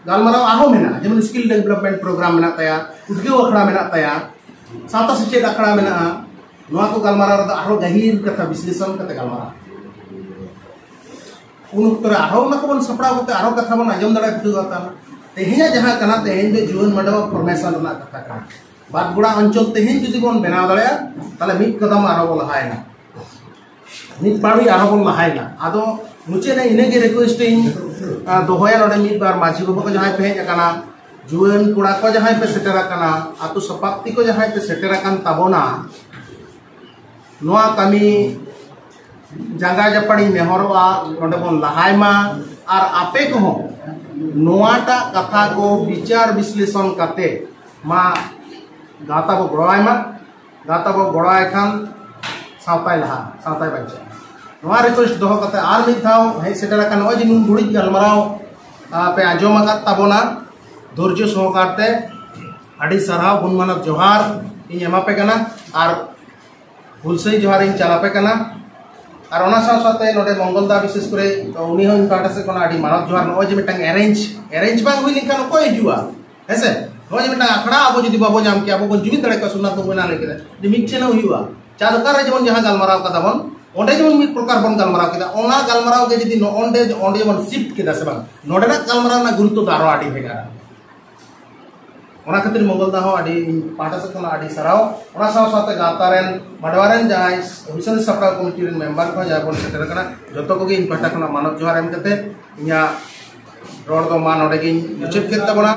ᱜᱟᱞᱢᱟᱨᱟᱣ ᱟᱨᱦᱚᱸ ᱢᱮᱱᱟᱜᱼᱟ, ᱡᱮᱢᱚᱱ skill development program ᱢᱮᱱᱟᱜ ᱛᱟᱭᱟ, ᱩᱫᱽᱜᱟᱹᱣ ᱟᱠᱷᱲᱟ ᱢᱮᱱᱟᱜ ᱛᱟᱭᱟ, ᱥᱟᱶᱛᱟ ᱥᱮᱪᱮᱫ ᱟᱠᱷᱲᱟ ᱢᱮᱱᱟᱜᱼᱟ᱾ ᱱᱚᱣᱟ ᱠᱚ ᱜᱟᱞᱢᱟᱨᱟᱣ ᱨᱮᱫᱚ ᱟᱨᱦᱚᱸ ᱜᱟᱹᱦᱤᱨ ᱠᱟᱛᱷᱟ ᱵᱤᱥᱞᱮᱥᱚᱱ ᱠᱟᱛᱮ ᱜᱟᱞᱢᱟᱨᱟᱣ᱾ ᱩᱱ ᱚᱠᱛᱚ ᱨᱮ ᱟᱨᱦᱚᱸ ᱚᱱᱟ ᱠᱚᱵᱚᱱ ᱥᱟᱯᱲᱟᱣ ᱠᱟᱛᱮ ᱟᱨᱦᱚᱸ ᱠᱟᱛᱷᱟ ᱵᱚᱱ ᱟᱸᱡᱚᱢ ᱫᱟᱲᱮᱭᱟᱜᱼᱟ ᱯᱟᱹᱴᱷᱩᱣᱟᱹ ᱜᱟᱶᱛᱟ ᱨᱮᱱᱟᱜ᱾ ᱛᱮᱦᱮᱧᱟᱜ ᱡᱟᱦᱟᱸ ᱠᱟᱱᱟ, ᱛᱮᱦᱮᱧ ᱫᱚ ᱡᱩᱣᱟᱹᱱ ᱢᱟᱰᱣᱟ formation ᱨᱮᱱᱟᱜ ᱠᱟᱛᱷᱟ ᱠᱟᱱᱟ᱾ ᱵᱟᱫᱽᱜᱚᱲᱟ ᱚᱧᱪᱚᱞ ᱛᱮᱦᱮᱧ ᱡᱩᱫᱤ ᱵᱚᱱ ᱵᱮᱱᱟᱣ ᱫᱟᱲᱮᱭᱟᱜᱼᱟ, ᱛᱟᱦᱞᱮ ᱢᱤᱫ ᱠᱚᱫᱚᱢ ᱟᱨᱦᱚᱸ ᱵᱚᱱ ᱞᱟᱦᱟᱭᱮᱱᱟ, ᱢᱤᱫ ᱯᱟᱹᱲᱤ ᱟᱨᱦᱚᱸ ᱵᱚᱱ ᱞᱟᱦᱟᱭᱮᱱᱟ᱾ ᱟᱫᱚ ᱢᱩᱪᱟᱹᱫ ᱨᱮ ᱤᱱᱟᱹᱜᱮ request ᱤᱧ, ᱟ, ᱫᱚᱦᱚᱭᱟ ᱱᱚᱰᱮ ᱢᱤᱫ ᱵᱟᱨ ᱢᱟᱹᱡᱷᱤ ᱵᱟᱵᱟ ᱠᱚ ᱡᱟᱦᱟᱸᱭ ᱯᱮ ᱦᱮᱡ ᱟᱠᱟᱱᱟ, ᱡᱩᱣᱟᱹᱱ ᱠᱚᱲᱟ ᱠᱚ ᱡᱟᱦᱟᱸᱭ ᱯᱮ ᱥᱮᱴᱮᱨ ᱟᱠᱟᱱᱟ, ᱟᱛᱳ ᱥᱟᱯᱟᱯᱛᱤ ᱠᱚ ᱡᱟᱦᱟᱸᱭ ᱯᱮ ᱥᱮᱴᱮᱨ ᱟᱠᱟᱱ ᱛᱟᱵᱚᱱᱟ, ᱱᱚᱣᱟ ᱠᱟᱹᱢᱤ ᱡᱟᱸᱜᱟ ᱡᱟᱯᱟᱲᱤᱧ ᱱᱮᱦᱚᱨᱚᱜᱼᱟ, ᱱᱚᱰᱮ ᱵᱚᱱ ᱞᱟᱦᱟᱭ ᱢᱟ᱾ ᱟᱨ ᱟᱯᱮ ᱠᱚᱦᱚᱸ ᱱᱚᱣᱟᱴᱟᱜ ᱠᱟᱛᱷᱟ ᱠᱚ ᱵᱤᱪᱟᱨ ᱵᱤᱥᱞᱮᱥᱚᱱ ᱠᱟᱛᱮ ᱢᱟ ᱜᱟᱶᱛᱟ ᱵᱚ ᱜᱚᱲᱚᱣᱟᱭ ᱢᱟ᱾ ᱜᱟᱶᱛᱟ ᱵᱚ ᱜᱚᱲᱚᱣᱟᱭ ᱠᱷᱟᱱ ᱥᱟᱶᱛᱟᱭ ᱞᱟᱦᱟ, ᱥᱟᱶᱛᱟᱭ ᱵᱟᱧᱪᱟᱜᱼᱟ᱾ ᱱᱚᱣᱟ request ᱫᱚᱦᱚ ᱠᱟᱛᱮ ᱟᱨ ᱢᱤᱫ ᱫᱷᱟᱣ ᱦᱮᱡ ᱥᱮᱴᱮᱨ ᱟᱠᱟᱱ ᱱᱚᱜᱼᱚᱭ ᱡᱮ ᱱᱩᱱ ᱜᱷᱟᱹᱲᱤᱡ ᱜᱟᱞᱢᱟᱨᱟᱣ, ᱟ, ᱯᱮ ᱟᱸᱡᱚᱢ ᱟᱠᱟᱫ ᱛᱟᱵᱚᱱᱟ ᱫᱷᱳᱨᱡᱚ ᱥᱚᱦᱚᱠᱟᱨ ᱛᱮ, ᱟᱹᱰᱤ ᱥᱟᱨᱦᱟᱣ, ᱜᱩᱱ ᱢᱟᱱᱚᱛ ᱡᱚᱦᱟᱨ ᱤᱧ ᱮᱢᱟ ᱯᱮ ᱠᱟᱱᱟ᱾ ᱟᱨ ᱦᱩᱞᱥᱟᱹᱭ ᱡᱚᱦᱟᱨ ᱤᱧ ᱪᱟᱞ ᱟᱯᱮ ᱠᱟᱱᱟ᱾ ᱟᱨ ᱚᱱᱟ ᱥᱟᱶ ᱥᱟᱶᱛᱮ ᱱᱚᱰᱮ ᱢᱚᱝᱜᱚᱞ ᱫᱟ ᱵᱤᱥᱮᱥ ᱠᱚᱨᱮ, ᱛᱚ ᱩᱱᱤ ᱦᱚᱸ ᱤᱧ ᱯᱟᱦᱴᱟ ᱥᱮᱫ ᱠᱷᱚᱱᱟᱜ ᱟᱹᱰᱤ ᱢᱟᱱᱚᱛ ᱡᱚᱦᱟᱨ᱾ ᱱᱚᱜᱼᱚᱭ ᱡᱮ ᱢᱤᱫᱴᱟᱝ arrange, arrange ᱵᱟᱝ ᱦᱩᱭ ᱞᱮᱱᱠᱷᱟᱱ ᱚᱠᱚᱭ ᱦᱤᱡᱩᱜᱼᱟ? ᱦᱮᱸᱥᱮ? ᱱᱚᱜᱼᱚᱭ ᱡᱮ ᱢᱤᱫᱴᱟᱝ ᱟᱠᱷᱲᱟ ᱟᱵᱚ ᱡᱩᱫᱤ ᱵᱟᱵᱚ ᱧᱟᱢ ᱠᱮᱭᱟ, ᱟᱵᱚ ᱵᱚᱱ ᱡᱩᱢᱤᱫ ᱫᱟᱲᱮ ᱠᱚᱣᱟ, ᱥᱳᱢᱱᱟᱛᱷ ᱵᱟᱵᱩ ᱵᱮᱱᱟᱣ ᱞᱟᱹᱭ ᱠᱮᱫᱟ ᱡᱮ ᱢᱤᱫ ᱴᱷᱮᱱ ᱦᱩᱭᱩᱜᱼᱟ᱾ ᱪᱟᱨ ᱚᱠᱟᱨᱮ ᱡᱮᱢᱚᱱ ᱡᱟᱦᱟᱸ ᱜᱟᱞᱢᱟᱨᱟᱣ ᱠᱟᱫᱟ ᱵᱚᱱ, ᱚᱸᱰᱮ ᱡᱮᱢᱚᱱ ᱢᱤᱫ ᱯᱨᱚᱠᱟᱨ ᱵᱚᱱ ᱜᱟᱞᱢᱟᱨᱟᱣ ᱠᱮᱫᱟ, ᱚᱱᱟ ᱜᱟᱞᱢᱟᱨᱟᱣ ᱜᱮ ᱡᱩᱫᱤ ᱱᱚᱜᱼᱚᱸᱰᱮ, ᱚᱸᱰᱮ ᱵᱚᱱ shift ᱠᱮᱫᱟ ᱥᱮ ᱵᱟᱝ, ᱱᱚᱰᱮᱱᱟᱜ ᱜᱟᱞᱢᱟᱨᱟᱣ ᱨᱮᱱᱟᱜ ᱜᱩᱨᱩᱛᱛᱚ ᱫᱚ ᱟᱨᱚ ᱟᱹᱰᱤ ᱵᱷᱮᱜᱟᱨᱟ᱾ ᱚᱱᱟ ᱠᱷᱟᱹᱛᱤᱨ ᱢᱚᱝᱜᱚᱞ ᱫᱟ ᱦᱚᱸ ᱟᱹᱰᱤ, ᱤᱧ ᱯᱟᱦᱴᱟ ᱥᱮᱫ ᱠᱷᱚᱱᱟᱜ ᱟᱹᱰᱤ ᱥᱟᱨᱦᱟᱣ᱾ ᱚᱱᱟ ᱥᱟᱶ ᱥᱟᱶᱛᱮ ᱜᱟᱶᱛᱟ ᱨᱮᱱ, ᱢᱟᱰᱣᱟ ᱨᱮᱱ ᱡᱟᱦᱟᱸᱭ ᱦᱩᱞᱥᱟᱹᱭ ᱥᱟᱯᱲᱟᱣ ᱠᱚᱢᱤᱴᱤ ᱨᱮᱱ ᱢᱮᱢᱵᱟᱨ ᱠᱚ ᱡᱟᱦᱟᱸᱭ ᱵᱚᱱ ᱥᱮᱴᱮᱨ ᱟᱠᱟᱱᱟ, ᱡᱚᱛᱚ ᱠᱚᱜᱮ ᱤᱧ ᱯᱟᱦᱴᱟ ᱠᱷᱚᱱᱟᱜ ᱢᱟᱱᱚᱛ ᱡᱚᱦᱟᱨ ᱮᱢ ᱠᱟᱛᱮ ᱤᱧᱟᱹᱜ ᱨᱚᱲ ᱫᱚ ᱢᱟ ᱱᱚᱰᱮ ᱜᱤᱧ ᱢᱩᱪᱟᱹᱫ ᱠᱮᱫ ᱛᱟᱵᱚᱱᱟ᱾